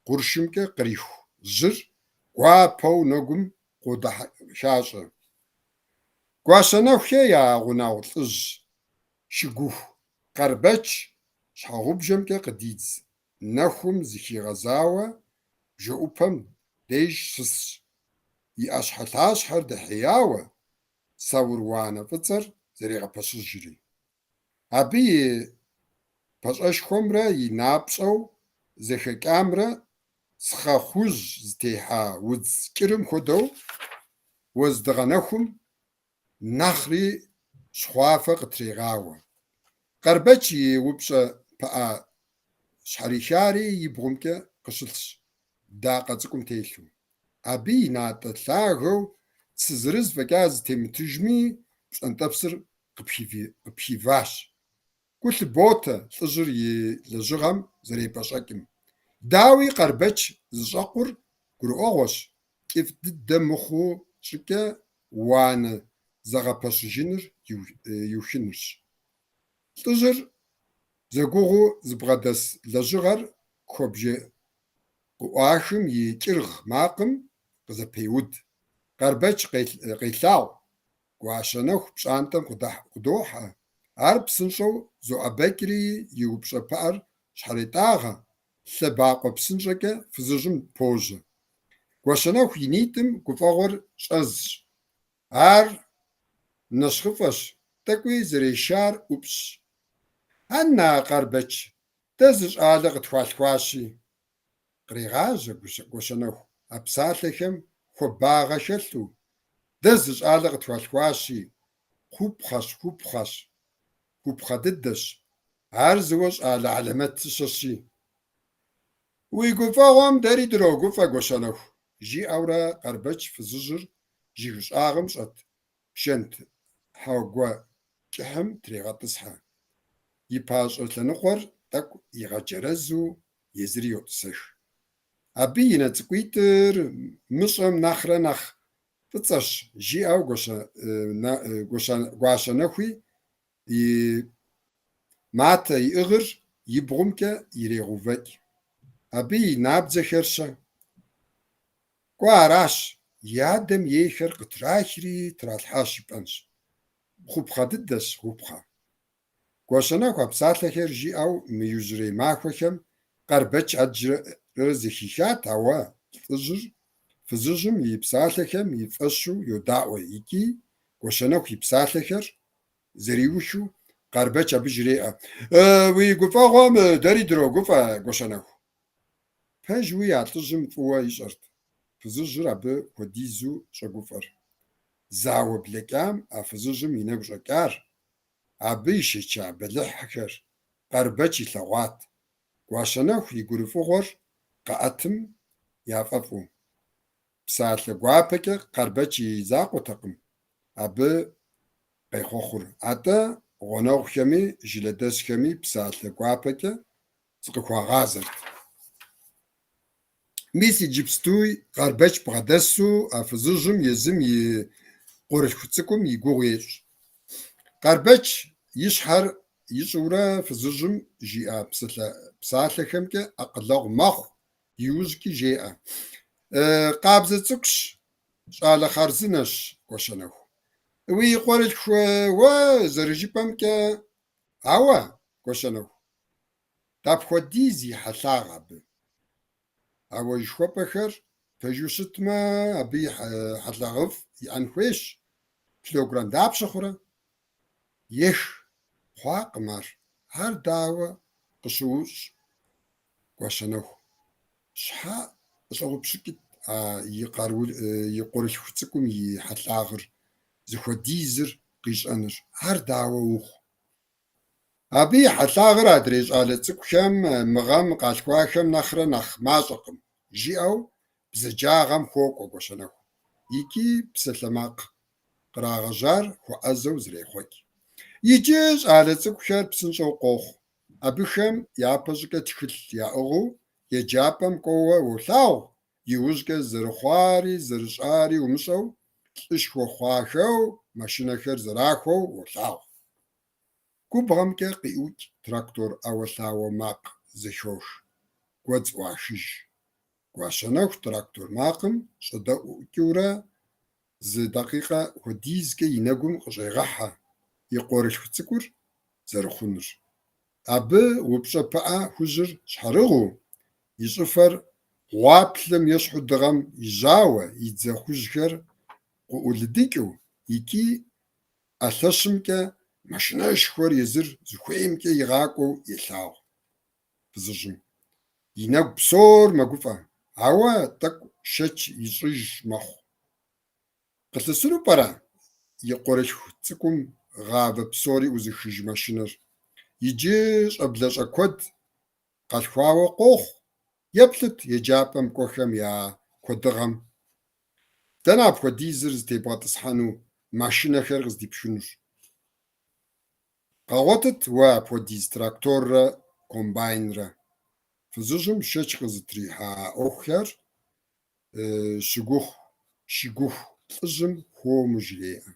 A: къуршымкӀэ къриху жьыр гуапэу нэгум къодэхащӀэ. Гуащэнэхухэ я гъунэгъу лӀыжь шыгуху Къарбэч щхьэгъубжэмкӀэ къыдидз нэхум зыхуигъэзауэ бжэӀупэм деж щысщ, и Ӏэщхьэлъащхьэр дэхьеяуэ, саур уанэ фӀыцӀэр зэрегъэпэщыжри. Абы и пащӀэшхуэмрэ и напщӀэу зэхэкӀамрэ схъэ хужь зытехьа удз кӀырым хуэдэу. уэздыгъэнэхум нэхъри щхъуафэ къытрегъауэ. Къарбэч и упщӏэ пыӏэ щхьэрихари и бгъумкӏэ къыщылъщ, дакъэ цӏыкӏум телъу. Абы и натӏэ лъагэу цы зырыз фӏэкӏа зытемытыжми пщӏэнтӏэпсыр къыпхиващ. Гу лъыботэ лӏыжьыр и лэжьыгъэм зэрепӏэщӏэкӏым. Дауи, Къарбэч зыщӏэкъур гурыӏуэгъуэщ, кӏыфӏ дыдэ мыхъу щӏыкӏэ уанэ зэгъэпэщыжыныр иухынырщ. Лӏыжьыр зэгугъуу зыбгъэдэс лэжьыгъэр куэбжэ къыӏуахым и кӏыргъ макъым къызэпеуд. Къарбэч къелъагъу, Гуащэнэху пщӏантӏэм къыдохьэ. Ар псынщӏэу зоӏэбэкӏри и упщӏэ пыӏэр щхьэретӏагъэ, лъэбакъуэ псынщӏэкӏэ фызыжьым пожьэ. Гуащэнэху и нитӏым гуфӏэгъуэр щӏэзщ. Ар нэщхъыфӏэщ, тӏэкӏуи зэрешар ӏупщӏщ. Ан-на, Къарбэч, дэ зы щӏалэ къытхуалъхуащи! Кърегъажьэ Гуащэнэху а псалъэхэм хуабагъэ хэлъу, Дэ зы щӏалэ къытхуалъхуащи, хъупхъэщ, хъупхъэщ, хъупхъэ дыдэщ, ар зыуэ щӏалэ хьэлэмэтыщэщи. Уи гуфӏэгъуэм дэри дрогуфӏэ, Гуащэнэху, жиӏэурэ Къарбэч фызыжьыр жыг щӏагъым щӏэт шэнтхьэгуэ кӏыхьым трегъэтӏысхьэ. И пащӏэ лъэныкъуэр тӏэкӏу игъэджэрэзу езыри йотӏысэх. Абы и нэ цӏыкӏуитӏыр мыщӏэм нэхърэ нэхъ фӏыцӏэщ, жиӏэу Гуащэнэхуи и матэ иӏыгъыр и бгъумкӏэ ирегъэувэкӏ. Абы и набдзэхэр-щэ? Кӏуэ аращ, и адэм ейхэр къытрахри тралъхьащ жыпӏэнщ. Хъупхъэ дыдэщ, хъупхъэ. Гуащэнэху а псалъэхэр жиӏэу мы иужьрей махуэхэм Къарбэч ӏэджэрэ зэхихат, ауэ лӏыжьыр фызыжьым и псалъэхэм и фӏэщу йодаӏуэ икӏи Гуащэнэху и псалъэхэр зэриухыу Къарбэч абы жреӏэ: Уи гуфӏэгъуэм дэри дрогуфӏэ, Гуащэнэху. Пэжуи а лӏыжьым фӏыуэ ищӏэрт фызыжьыр абы хуэдизу щӏэгуфӏэр. Зауэ блэкӏам а фызыжьым и нэгу щӏэкӏар, абы ишэча бэлыхьхэр Къарбэч илъэгъуат, Гуащэнэху и гурыфӏыгъуэр къаӏэтым яфӏэфӏу. Псалъэ гуапэкӏэ Къарбэч и закъуэтэкъым абы къехъуэхъур, атӏэ гъунэгъухэми жылэдэсхэми псалъэ гуапэкӏэ зыкъыхуагъазэрт. Мис иджыпстуи Къарбэч бгъэдэсу а фызыжьым езым и къуэрылъху цӏыкӏум и гугъу ещӏ. Къарбэч и щхьэр ищӏыурэ фызыжьым жиӏа псалъэхэмкӏэ акъылэгъу мэхъу, иужькӏи жеӏэ. Къабзэ цӏыкӏущ, щӏалэ хъарзынэщ, Гуащэнэху. Уи къуэрылъху уэ зэрыжыпӏэмкӏэ, ауэ, Гуащэнэху, дапхуэдиз и хьэлъагъ абы? А уэ жыхуэпӏэхэр пэжу щытмэ, абы и хьэлъагъыфӏ иӏэн хуейщ. Килограмм дапщэ хъурэ? Ех, хъуакъым ар. Ар дауэ къыщыущӏ, Гуащэнэху? Щхьэ къыщӏэупщӏыкӏыт а и къуэрылъху цӏыкӏум и хьэлъагъыр зыхуэдизыр къищӏэныр? Ар дауэ ухъу? Абы и хьэлъагъыр адрей щӏалэ цӏыкӏухэм мы гъэм къалъхуахэм нэхърэ нэхъ мащӏэкъым, жиӏэу бзаджагъэм хуокӏуэ Гуащэнэху икӏи псалъэмакъ кърагъэжьар хуэӏэзэу зэрехъуэкӏ. Иджы щӏалэ цӏыкӏухэр псынщӏэу къохъу. Абыхэм япэщӏыкӏэ тхылъ яӏыгъыу еджапӏэм кӏуэуэ уолъагъу, иужькӏэ зэрыхъуари зэрыщӏари умыщӏэу лӏышхуэ хъуахэу машинэхэр зэрахуэу уолъагъу. Губгъуэмкӏэ къиӏукӏ трактор ӏэуэлъауэ макъ зэхох, гуэдз ӏуахыж. Гуащэнэху трактор макъым щӏэдэӏукӏыурэ зы дакъикъэ хуэдизкӏэ и нэгум къыщӏегъэхьэ и къуэрылъху цӏыкӏур зэрыхъунур. Абы упщӏэ пыӏэ хужьыр щхьэрыгъыу, и щӏыфэр гъуаплъэм ещхьу дыгъэм ижьауэ, и дзэ хужьхэр къыӏулыдыкӏыу икӏи ӏэ лъэщымкӏэ машинэшхуэр езыр зыхуеймкӏэ игъакӏуэу елъагъу фызыжьым. И нэгу псор мэгуфӏэ, ауэ тӏэкӏу шэч ищӏыж мэхъу. Къылъысыну пӏэрэ и къуэрылъху цӏыкӏум гъавэ псори ӏузыхыж машинэр? Иджы щӏэблэщӏэ куэд къалъхуауэ къохъу, еплъыт еджапӏэм кӏуэхэм я куэдыгъэм. Дэнэ апхуэдизыр зытебгъэтӏысхьэну машинэхэр къыздипхынур? Къэгъуэтыт уэ апхуэдиз тракторрэ комбайнрэ. Фызыжьым шэч къызытрихьа а ӏуэхухэр щыгуху лӏыжьым хуэму жреӏэ.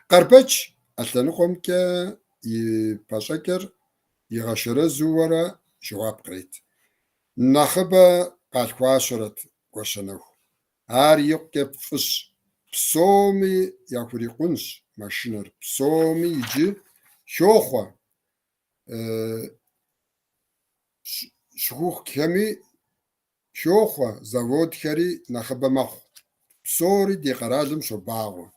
A: Къарбэч ӏэ лъэныкъуэмкӏэ и пащӏэкӏэр игъэшэрэзурэ жэуап кърет. Нэхъыбэ къалъхуащэрэт, Гуащэнэху. Ар икъукӏэ фӏыщ. Псоми яхурикъунщ машинэр, псоми иджы хохъуэ, щыхухъухэми хохъуэ, заводхэри нэхъыбэ мэхъу. Псори ди къэралым щобагъуэ.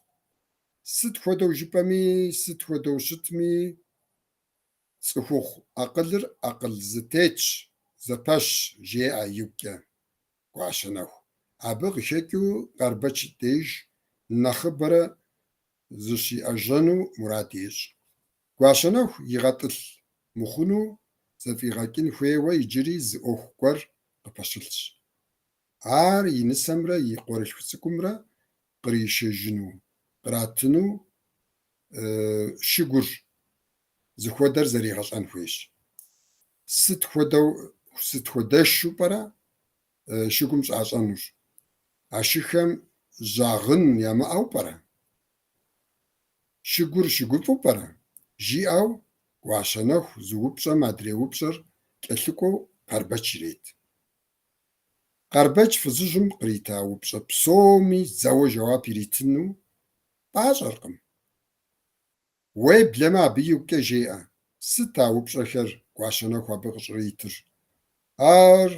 A: Сыт хуэдэу жыпӏэми, сыт хуэдэу щытми, цӏыхухъу акъылыр акъыл зэтетщ, зэпэщщ, жеӏэ игукӏэ Гуащэнэху. Абы къыхэкӏыу Къарбэч деж нэхъыбэрэ зыщиӏэжьэну мурад ещӏ. Гуащэнэху игъэтӏылъ мыхъуну зэфӏигъэкӏын хуейуэ иджыри зы ӏуэху гуэр къыпэщылъщ. Ар и нысэмрэ и къуэрылъху цӏыкӏумрэ къришэжыну, къратыну шыгур зыхуэдэр зэригъэщӏэн хуейщ. Сыт хуэдэу, сыт хуэдэшу пӏэрэ шыгум щӏащӏэнур? А шыхэм жьагъын ямыӏэу пӏэрэ? Шыгур шыгуфӏу пӏэрэ? Жиӏэу Гуащэнэху зы упщӏэм адрей упщӏэр кӏэлъыкӏуэу Къарбэч ирет. Къарбэч фызыжьым кърита упщӏэ псоми зэуэ жэуап иритыну пӏащӏэркъым. Уеблэмэ абы игукӏэ жеӏэ, сыт а упщӏэхэр Гуащэнэху абы къыщӏритыр? Ар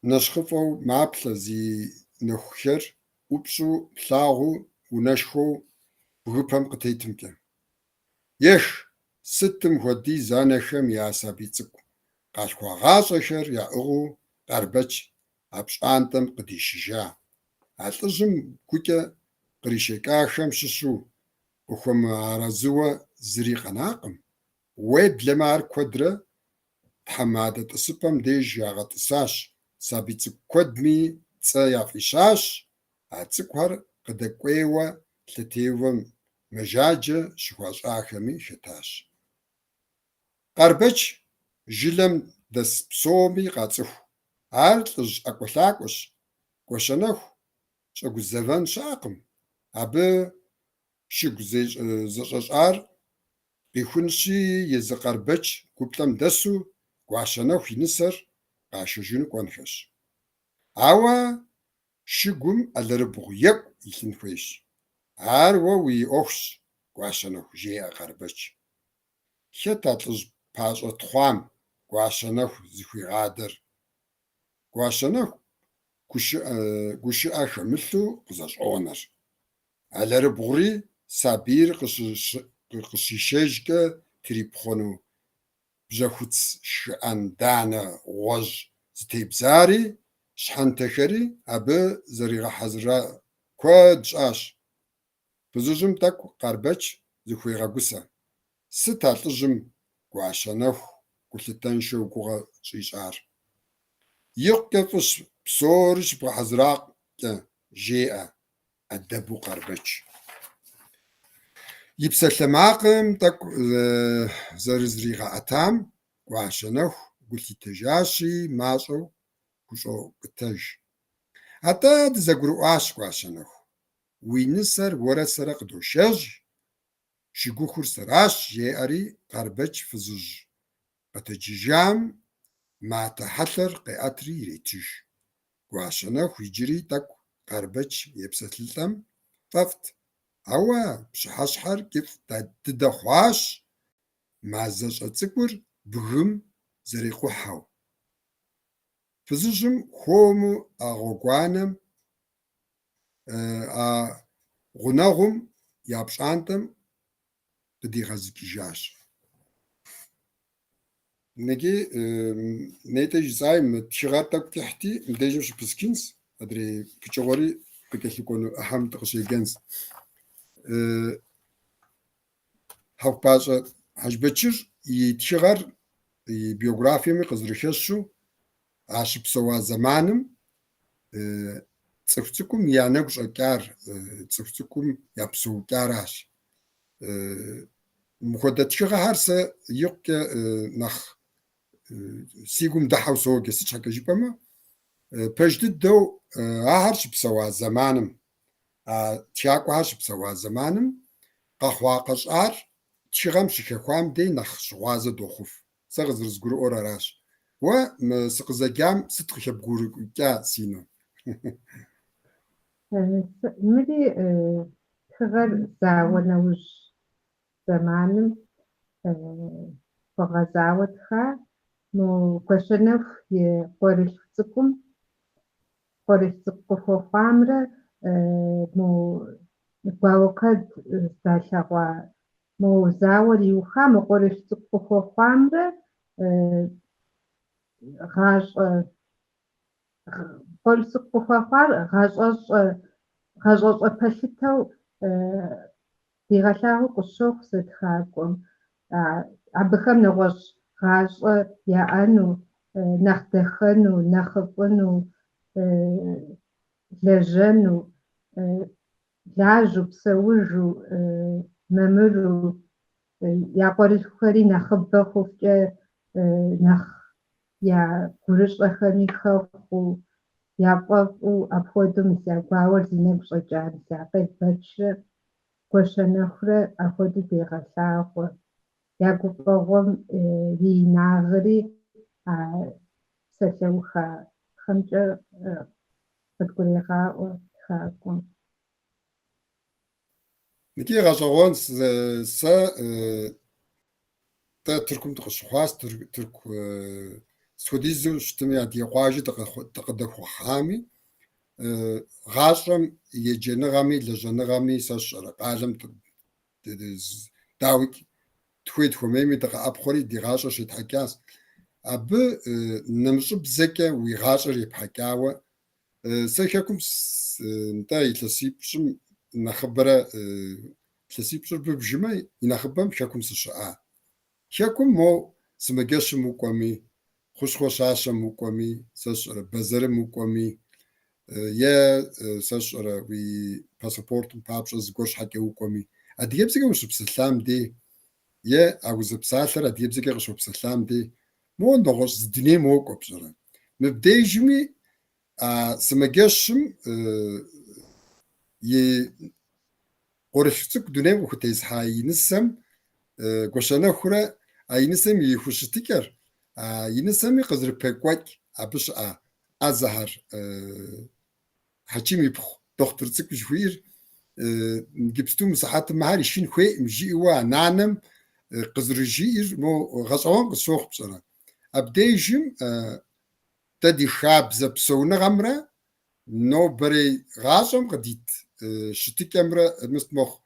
A: нэщхъыфӏэу маплъэ зи нэхухэр ӏупщӏу плъагъу унэшхуэу бгыпэм къытетымкӏэ. Ех, сытым хуэдиз анэхэм я сабий цӏыкӏу къалъхуагъащӏэхэр яӏыгъыу Къарбэч а пщӏантӏэм къыдишыжа. А лӏыжьым гукӏэ къришэкӏахэм щыщу къыхуэмыарэзыуэ зыри къэнакъым. Уеблэмэ ар куэдрэ тхьэмадэ тӏысыпӏэм деж ягъэтӏысащ, сабий цӏыкӏу куэдми цӏэ яфӏищащ, а цӏыкӏухэр къыдэкӏуейуэ лъэтеувэм мэжаджэ щыхуащӏахэми хэтащ. Къарбэч жылэм дэс псоми къацӏыху. Ар лӏыжь ӏэкӏуэлъакӏуэщ. Гуащэнэху щӏэгузэвэн щыӏэкъым. Абы шыгу зэщӏэщӏар къихунщи, езы Къарбэч гуплӏэм дэсу Гуащэнэху и нысэр къашэжыну кӏуэнхэщ. Ауэ шыгум алэрыбгъу екӏу илъын хуейщ. Ар уэ уи ӏуэхущ, Гуащэнэху, жеӏэ Къарбэч. Хэт а лӏыжь пащӏэ тхъуам Гуащэнэху зыхуигъадэр? Гуащэнэху гушыӏэ хэмылъу къызэщӏонэр. Алэрыбгъури сабийр къыщишэжкӏэ трипхъуэну бжьэхуц шхыӏэн данэ гъуэжь зытебзари, щхьэнтэхэри абы зэригъэхьэзыррэ куэд щӏащ. Фызыжьым тӏэкӏу Къарбэч зыхуегъэгусэ. Сыт а лӏыжьым Гуащэнэху гулъытэншэу гугъэ щӏищӏар? Икъукӏэ фӏыщ псори щыбгъэхьэзыракӏэ, жеӏэ ӏэдэбу Къарбэч. И псалъэмакъым тӏэкӏу зэрызригъэӏэтам Гуащэнэху гу лъитэжащи, мащӏэу хущӏокӏытэж. Атӏэ дызэгурыӏуащ, Гуащэнэху. Уи нысэр уэрэ сэрэ къыдошэж, шыгухур сэращ, жеӏэри Къарбэч фызыжь къэтэджыжам матэ хьэлъэр къеӏэтри иретыж. Гуащэнэху иджыри тӏэкӏу Къарбэч епсэлъылӏэм фӏэфӏт, ауэ пщыхьэщхьэр кӏыфӏ дыдэ хъуащ, мазэщӏэ цӏыкӏур бгым зэрикъухьэу. Фызыжьым хуэму а гъуэгуанэм а гъунэгъум я пщӏантӏэм къыдигъэзыкӏыжащ. Иджы нетӏэ жысӏаи, мы тхыгъэр тӏэкӏу кӏыхьти, мыбдежым щыпысчынщ, адрей пычыгъуэри. къыкӏэлъыкӏуэну ӏыхьэм дыкъыщеджэнщ. Хьэхъупащӏэ Хьэжбэчыр и тхыгъэр и биографиеми къызэрыхэщу, а щыпсэуа зэманым цӏыху цӏыкӏум я нэгу щӏэкӏар, цӏыху цӏыкӏум я псэукӏаращ. Мыпхуэдэ тхыгъэхэр сэ икъукӏэ нэхъ си гум дыхьэу соджэ, сыт щхьэкӏэ жыпӏэмэ, пэж дыдэу ахэр щыпсэуа зэманым, а тхакӏуэхэр щыпсэуа зэманым къэхъуа-къэщӏар тхыгъэм щыхэхуам дей нэхъ щыгъуазэ дохъуф. Сэ къызэрызгурыӏуэр аращ. Уэ мы сыкъызэджам сыт къыхэбгурыӏукӏа, Синэ?
B: Мыри тхыгъэр зауэ нэужь зэманым хуэгъэзауэ тха мо Гуащэнэху и къуэрылъху цӏыкӏум, къуэрылъху цӏыкӏу къыхуэхъуамрэ мо гуауэ куэд здалъэгъуа мо зауэр иуха мо къуэрылъху цӏыкӏу къыхуэхъуамрэ гъащӏэ къуэрылъху цӏыкӏу къыхуэхъуар гъащӏэщӏэ гъащӏэщӏэ пэлъытэу дигъэлъагъуу къысщохъу сэ тхакӏуэм. Абыхэм нэгъуэщӏ гъащӏэ яӏэну, нэхъ дахэну, нэхъыфӏыну, лэжьэну, лажьэу, псэужу, мамыру, я къуэрылъхухэри нэхъыбэ хъухукӏэ нэхъ я гурыщӏэхэми хэхъуэу, яфӏэфӏу апхуэдэу мис я гуауэр зи нэгу щӏэкӏа мис а Къербэчрэ Гуащэнэхурэ апхуэдэу дегъэлъагъуэ. Я гуфӏэгъуэм и инагъри а псалъэухахэмкӏэ къыдгурегъаӏуэ тхакӏуэм.
A: Икӏи гъэщӏэгъуэн сэ дэ Тыркум дыкъыщыхъуащ, Тырку сыт хуэдизу щытми, адыгэ къуажэ дыкъыдэхъухьами, гъащӏэм, еджэныгъэми, лэжьэныгъэми, сэ сщӏэрэ, къалэм дауикӏ тхуей тхуэмейми дыкъэӏэпхъуэри ди гъащӏэр щетхьэкӏащ. Абы нэмыщӏыбзэкӏэ уи гъащӏэр епхьэкӏауэ, сэ хэкум нтӏэ илъэсипщӏым нэхъыбэрэ, илъэсипщӏыр быбжымэ, и нэхъыбэм хэкум сыщыӏа. Хэкум мо сымаджэщым укӏуэми, хущхъуэ щащэм укӏуэми, сэ сщӏэрэ, бэзэрым укӏуэми, е сэ сщӏэрэ, уи паспортым папщӏэ зыгуэр щхьэкӏэ укӏуэми, адыгэбзэкӏэ ущыпсэлъам дей, е а узэпсалъэр адыгэбзэкӏэ къыщопсэлъам дей, мо нэгъуэщӏ зы дунейм уокӏуэ, пщӏэрэ. Мыбдежми а сымаджэщым и къуэрылъху цӏыкӏу дунейм къыхутезыхьа и нысэм Гуащэнэхурэ а и нысэм и хущытыкӏэр, а и нысэми къызэрыпекӏуэкӏ абы щыӏэ ӏэзэхэр, Хьэчим ипхъу дохутыр цӏыкӏу жыхуиӏэр, иджыпсту мы сыхьэтым мыхэр ишхын хуейкъым жиӏэуэ а нанэм къызэрыжиӏэр мо гъэщӏэгъуэн къысщохъу, пщӏэрэ. Абдежым дэ ди хабзэ псэуныгъэмрэ нобэрей гъащӏэм къыдит щытыкӏэмрэ мыст мэхъу.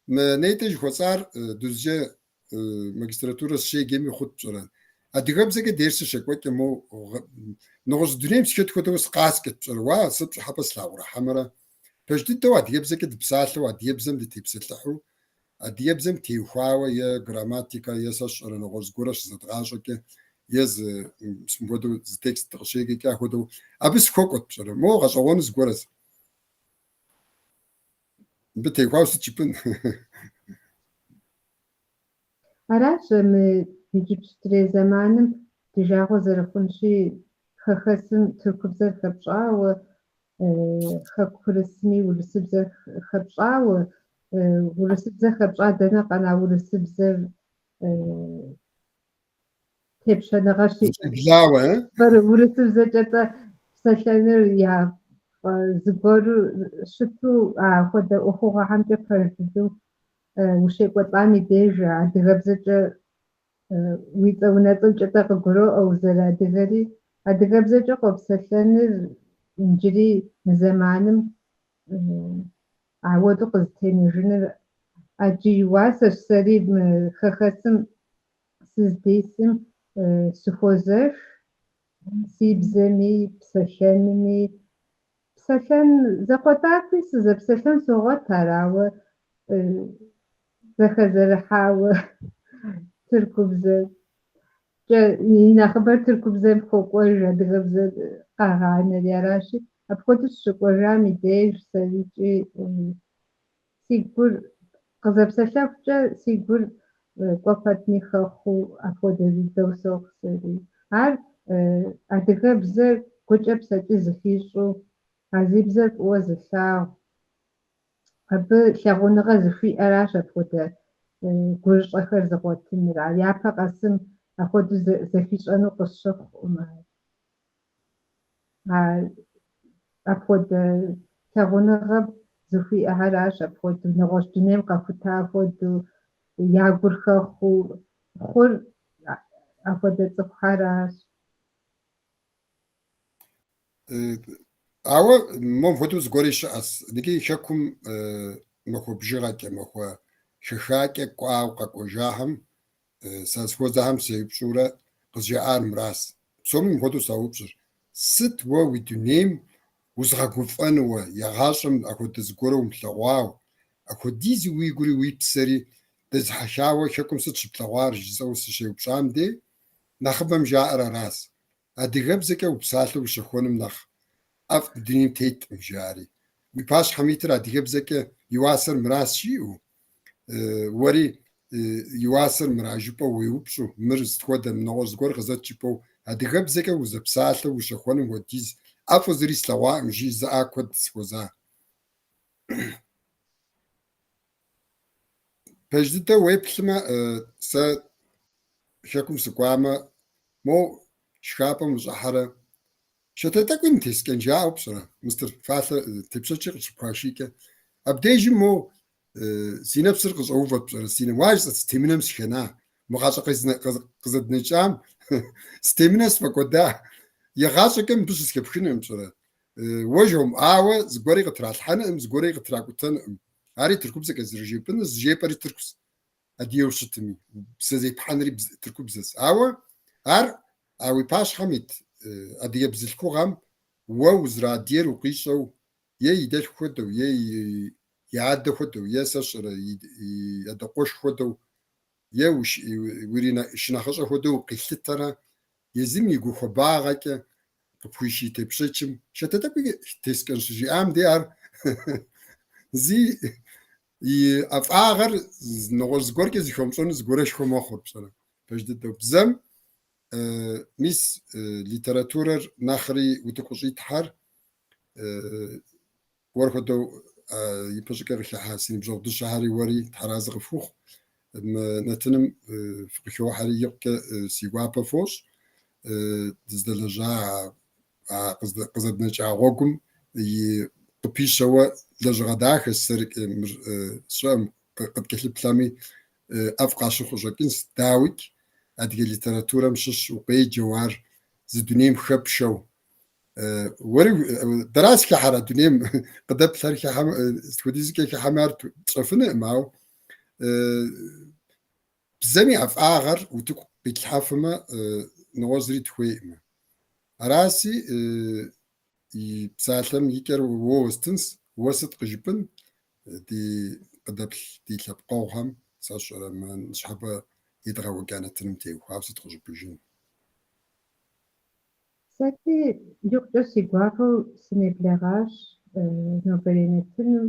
A: Мы нетӏэ жыхуэсӏар Дузджэ магистратурэ сыщеджэми хъут, пщӏэрэ. Адыгэбзэкӏэ дерсыр щекӏуэкӏым мо нэгъуэщӏ дунейм сыхэт хуэдэу сыкъаскӏэт, пщӏэрэ. Уа, сэ пщӏыхьэпӏэ слъагъурэ хьэмэрэ? Пэж дыдэу адыгэбзэкӏэ дыпсалъэу, адыгэбзэм дытепсэлъыхьу, адыгэбзэм теухуауэ е грамматикэ, е сэ сщӏэрэ нэгъуэщӏ зыгуэрэ щызэдгъащӏэкӏэ, е зы мис мыпхуэдэу зы текст дыкъыщеджэкӏэ ахуэдэу абы сыхуэкӏуэт, пщӏэрэ. Мо гъэщӏэгъуэну зыгуэрэс. Мыбы теухуауэ сыт жыпӏэн?
B: Аращ мы иджыпстурей зэманым ди жагъуэ зэрыхъунщи, хэхэсым тыркубзэр хэпщӏауэ, хэкурысми урысыбзэр хэпщӏауэ, урысыбзэ хэпщӏа дэнэ къэна урысыбзэр тепщэныгъэ щиӏэ.
A: Зэщӏэблауэ, э?
B: Урысыбзэкӏэ-тӏэ псэлъэныр я зыгуэру щыту апхуэдэ ӏуэхугъуэхэмкӏэ пэж дыдэу ущекӏуэлӏам и деж адыгэбзэкӏэ уи цӏэ унэцӏэмкӏэ-тӏэ къыгуроӏуэ узэрыадыгэри. Адыгэбзэкӏэ къопсэлъэныр иджыри мы зэманым ауэдэу къызытенэжыныр ӏэджи и уасэщ. Сэри мы хэхэсым сыздисым сыхуозэш си бзэми, псэлъэнми. Псэлъэн закъуэтӏакъуи сызэпсэлъэн согъуэт ар, ауэ зэхэзэрыхьауэ тыркубзэкӏэ, и нэхъыбэр тыркубзэм хуокӏуэж, адыгэбзэр къагъанэри аращи, апхуэдэу сыщыкӏуэжам и деж сэрикӏи си гур къызэпсэлъэхукӏэ си гур кӏуэ пэтми хэхъуу апхуэдэ дыдэу сохъу сэри. Ар адыгэбзэр гукӏэ псэкӏи зыхищӏэу, а зи бзэр фӏыуэ зылъагъу, абы лъагъуныгъэ зыхуиӏэращ апхуэдэ гурыщӏэхэр зыгъуэтыныр. Ар япэ къэсым апхуэдэу зэхищӏэну къысщыхъукъым ар. Ар апхуэдэ лъагъуныгъэ зыхуиӏэхэращ апхуэдэу, нэгъуэщӏ дунейм къэхута хуэдэу, я гур хэхъуу хъур апхуэдэ цӏыхухэращ.
A: Ауэ мом хуэдэу зыгуэри щыӏэс. Икӏи хэкум махуэ бжыгъэкӏэ, махуэ хэхакӏэ кӏуауэ къэкӏуэжахэм сазыхуэзэхэм сеупщӏурэ къызжаӏар мырас. Псоми мыпхуэдэу саупщӏыр. Сыт уэ уи дунейм узыгъэгуфӏэнуэ, егъащӏэм апхуэдэ зыгуэрэ умылъэгъуауэ, апхуэдизу уи гури уи псэри дэзыхьэхауэ хэкум сыт щыплъэгъуар жысӏэу сыщеупщӏам дей, нэхъыбэм жаӏэр арас. Адыгэбзэкӏэ упсалъэу ущэхуэным нэхъ ӏэфӏ дунейм теткъым, жари. Уи пащхьэм итыр адыгэбзэкӏэ и уасэр мырас жиӏэу, уэри и уасэр мыра жыпӏэу уеупщӏу, мыр сыт хуэдэ, нэгъуэщӏ зыгуэр къызэт жыпӏэу, адыгэбзэкӏэ узэпсалъэу ущэхуэным хуэдиз ӏэфӏу зыри слъэгъуакъым, жызыӏа куэд сыхуэза. Пэж дыдэу уеплъмэ, сэ хэкум сыкӏуамэ, моу шхапӏэм ущӏыхьэрэ шатэ тӏэкӏуи нытескӏэн жаӏэу пщӏэрэ, мыстыр фалъэ тепщэчыр къыщыпхуашийкӏэ. Абдежым моу си нэпсыр къыщӏэувэт пщӏэрэ, си нэм. Уа жысӏэт, сытемынэм сыхэна, мы гъащӏэ къызэднэкӏам сытемынэ сфӏэкӏуэда. Игъащӏэкӏэ мыбы щысхэпхынукъым пщӏэрэ. Уэ жомыӏауэ зыгуэри къытралъхьэнукъым, зыгуэри къытракӏутэнукъым. Ари тыркубзэкӏэ зэрыжепӏэнур, зыжепӏэри тыркущ, адыгэу щытми, бзэ зепхьэнри тыркубзэщ. Ауэ ар а уи пащхьэм ит адыгэ бзылъхугъэм уэ узэрадыгэр укъищӏэу, е и дэлъху хуэдэу, е и адэ хуэдэу, е сэ сщӏэрэ и адэ къуэш хуэдэу, е шынэхъыщӏэ хуэдэу укъилъытэрэ, езым и гу хуабагъэкӏэ къыпхуиший тепщэчым шатэ тӏэкӏуи тескӏэн щыжиӏам де ар зи и ӏэфӏагъэр нэгъуэщӏ зыгуэркӏэ зыхомыщӏэну зыгуэрэшхуэ мэхъур, пщӏэрэ, пэж дыдэу. Бзэм мис литературэр нэхъри утыку къыщӏитхьэр уэр хуэдэу ипэщӏыкӏэ къыхыхьа си ныбжьэгъу дыщэхэри уэри тхьэразэ къыфхухъу. Мы нэтыным фыкъыхохьэри икъукӏэ си гуапэ фощӏ. Дыздэлэжьа а къызэднэкӏа гъуэгум и къыпищэуэ лэжьыгъэ дахэщ сэркӏэ мыр сщӏэӏым къыткӏэлъыплъэми ӏэфӏ къащыхъу къыщӏэкӏынщ, дауикӏ, адыгэ литературэм щыщ укъеджэу ар зы дунейм хэпшэу. Уэри дэращ хыхьэр а дунейм къыдэплъхэр хыхьэм, сыт хуэдизкӏэ хыхьэми ар тщӏэфынукъым, ауэ бзэм и ӏэфӏагъэр утыку къитлъхьэфымэ, нэгъуэщӏ зыри тхуейкъым. Араси, и псалъэм и кӏэр уэ уэстынщ, уэ сыт къыжыпӏын ди къыдэплъ ди лъэпкъэгъухэм, сэ сщӏэрэ мы ныщхьэбэ едгъэкӏуэкӏа нэтыным теухуауэ сыт къыжыпӏыжын?
B: Сэри икъукӏэ си гуапэу сынеблэгъащ нобэрей нэтыным.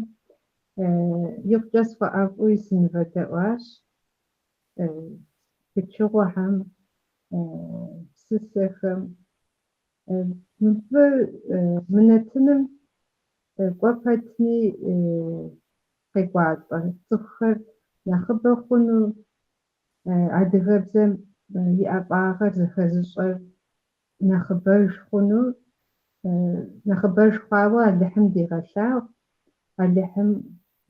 B: Икъукӏэ сфӏэӏэфӏуи сынывэдэӏуащ пычыгъуэхэм, псысэхэм. Мыбы мы нэтыным кӏуэ пэтми къекӏуалӏэ цӏыхухэр нэхъыбэ хъуну, адыгэбзэм и ӏэфӏагъэр зэхэзыщӏэр нэхъыбэж хъуну, нэхъыбэж хъуауэ Алыхьым дигъэлъагъу, Алыхьым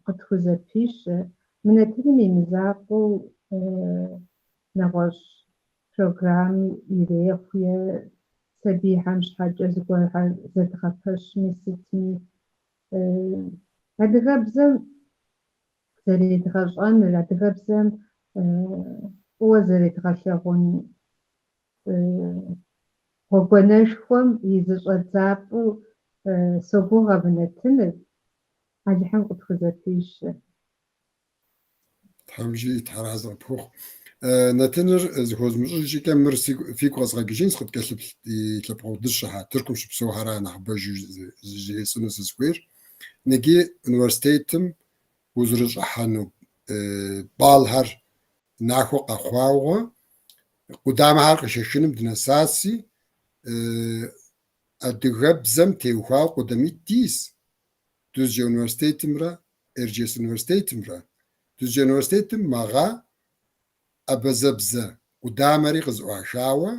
B: къытхузэпищэ. Мы нэтыным и мызакъуэу нэгъуэщӏ программ ирехъу е сабийхэм щхьэкӏэ зыгуэрхэр зэдгъэпэщми сытми. Адыгэбзэм зэредгъэщӏэныр, адыгэбзэм фӏыуэ зэредгъэлъэгъун гъуэгуанэшхуэм и зыщӏэдзапӏэу Согугъэ мы нэтыныр Алыхьым къытхузэпищэ.
A: Тхьэм жиӏи, Тхьэразэ къыпхухъу. Нэтыныр зыхуэзмыщӏыж щӏыкӏэ мыр фигу къэзгъэкӏыжынщ, къыткӏэлъыплъ ди лъэпкъэгъу дыщэхьэ, Тыркум щыпсэухьэра нэхъыбэжу жесӏэну сызыхуейр. Ныджы университетым узэрыщӏыхьэну баллхэр нахуэ къэхъуауэ, къудамэхэр къыхэхыным дынэсаси, адыгэбзэм теухуауэ къудамитӏ дис, Дузджэ университетымрэ Эрджиес университетымрэ. Дузджэ университетым мэгъэ абазэбзэ къудамэри къызэӏуахауэ,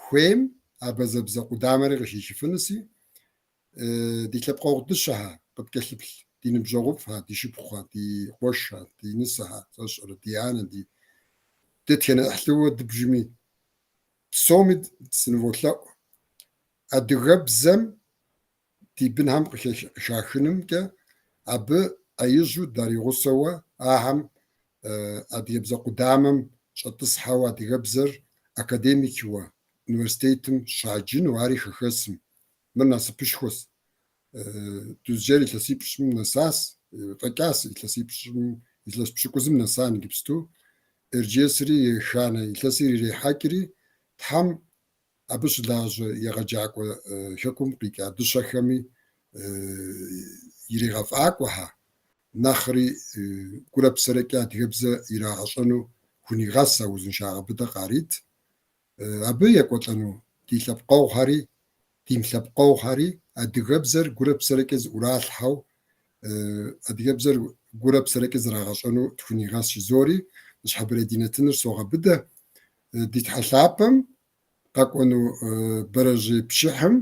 A: хуейм абазэбзэ къудамэри къыхихыфынуси, ди лъэпкъэгъу дыщэхьэ, къыткӏэлъыплъ ди ныбжьэгъуфӏхьэ, ди шыпхъухьэ, ди къуэшхьэ, ди нысэхьэ, сэ сщӏэрэ, ди анэ, ди дэтхэнэ ӏыхьлыуэ дыбжми, псоми сыныволъэӏу, адыгэбзэм ди бынхэм къыхахынымкӏэ абы ӏэижьу даригъусэуэ ахэм адыгэбзэ къудамэм щӏэтӏысхьэуэ адыгэбзэр академикыуэ университетым щаджыну, ари хэхэсым. Мыр насыпышхуэс. Дузджэр илъэсипщӏым нэсас, фӏэкӏас илъэсипщӏым, илъэс пщыкӏузым нэса иджыпсту. Эрджиесри еханэ илъэсыр ирехьэкӏри, Тхьэм абы щылажьэ егъэджакӏуэ хэкум къикӏа дыщэхэми иригъэфӏакӏуэхьэ, нэхъри гурэ псэрэкӏэ адыгэбзэ ирагъэщӏэну хунигъэс, а узыншагъэ быдэ къарит. Абы екӏуэлӏэну ди лъэпкъэгъухэри, ди мылъэпкъэгъухэри адыгэбзэр гурэ псэрэкӏэ зыӏуралъхьэу, адыгэбзэр гурэ псэрэкӏэ зэрагъэщӏэну тхунигъэс жызори, ныщхьэбэрей ди нэтыныр согъэбыдэ. Ди Тхьэ лъапӏэм къэкӏуэну бэрэжьей пшыхьым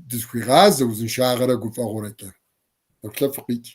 A: дызыхуигъазэ узыншагъэрэ гуфӏэгъуэрэкӏэ. Нэхулъэфӏ фыкъикӏ.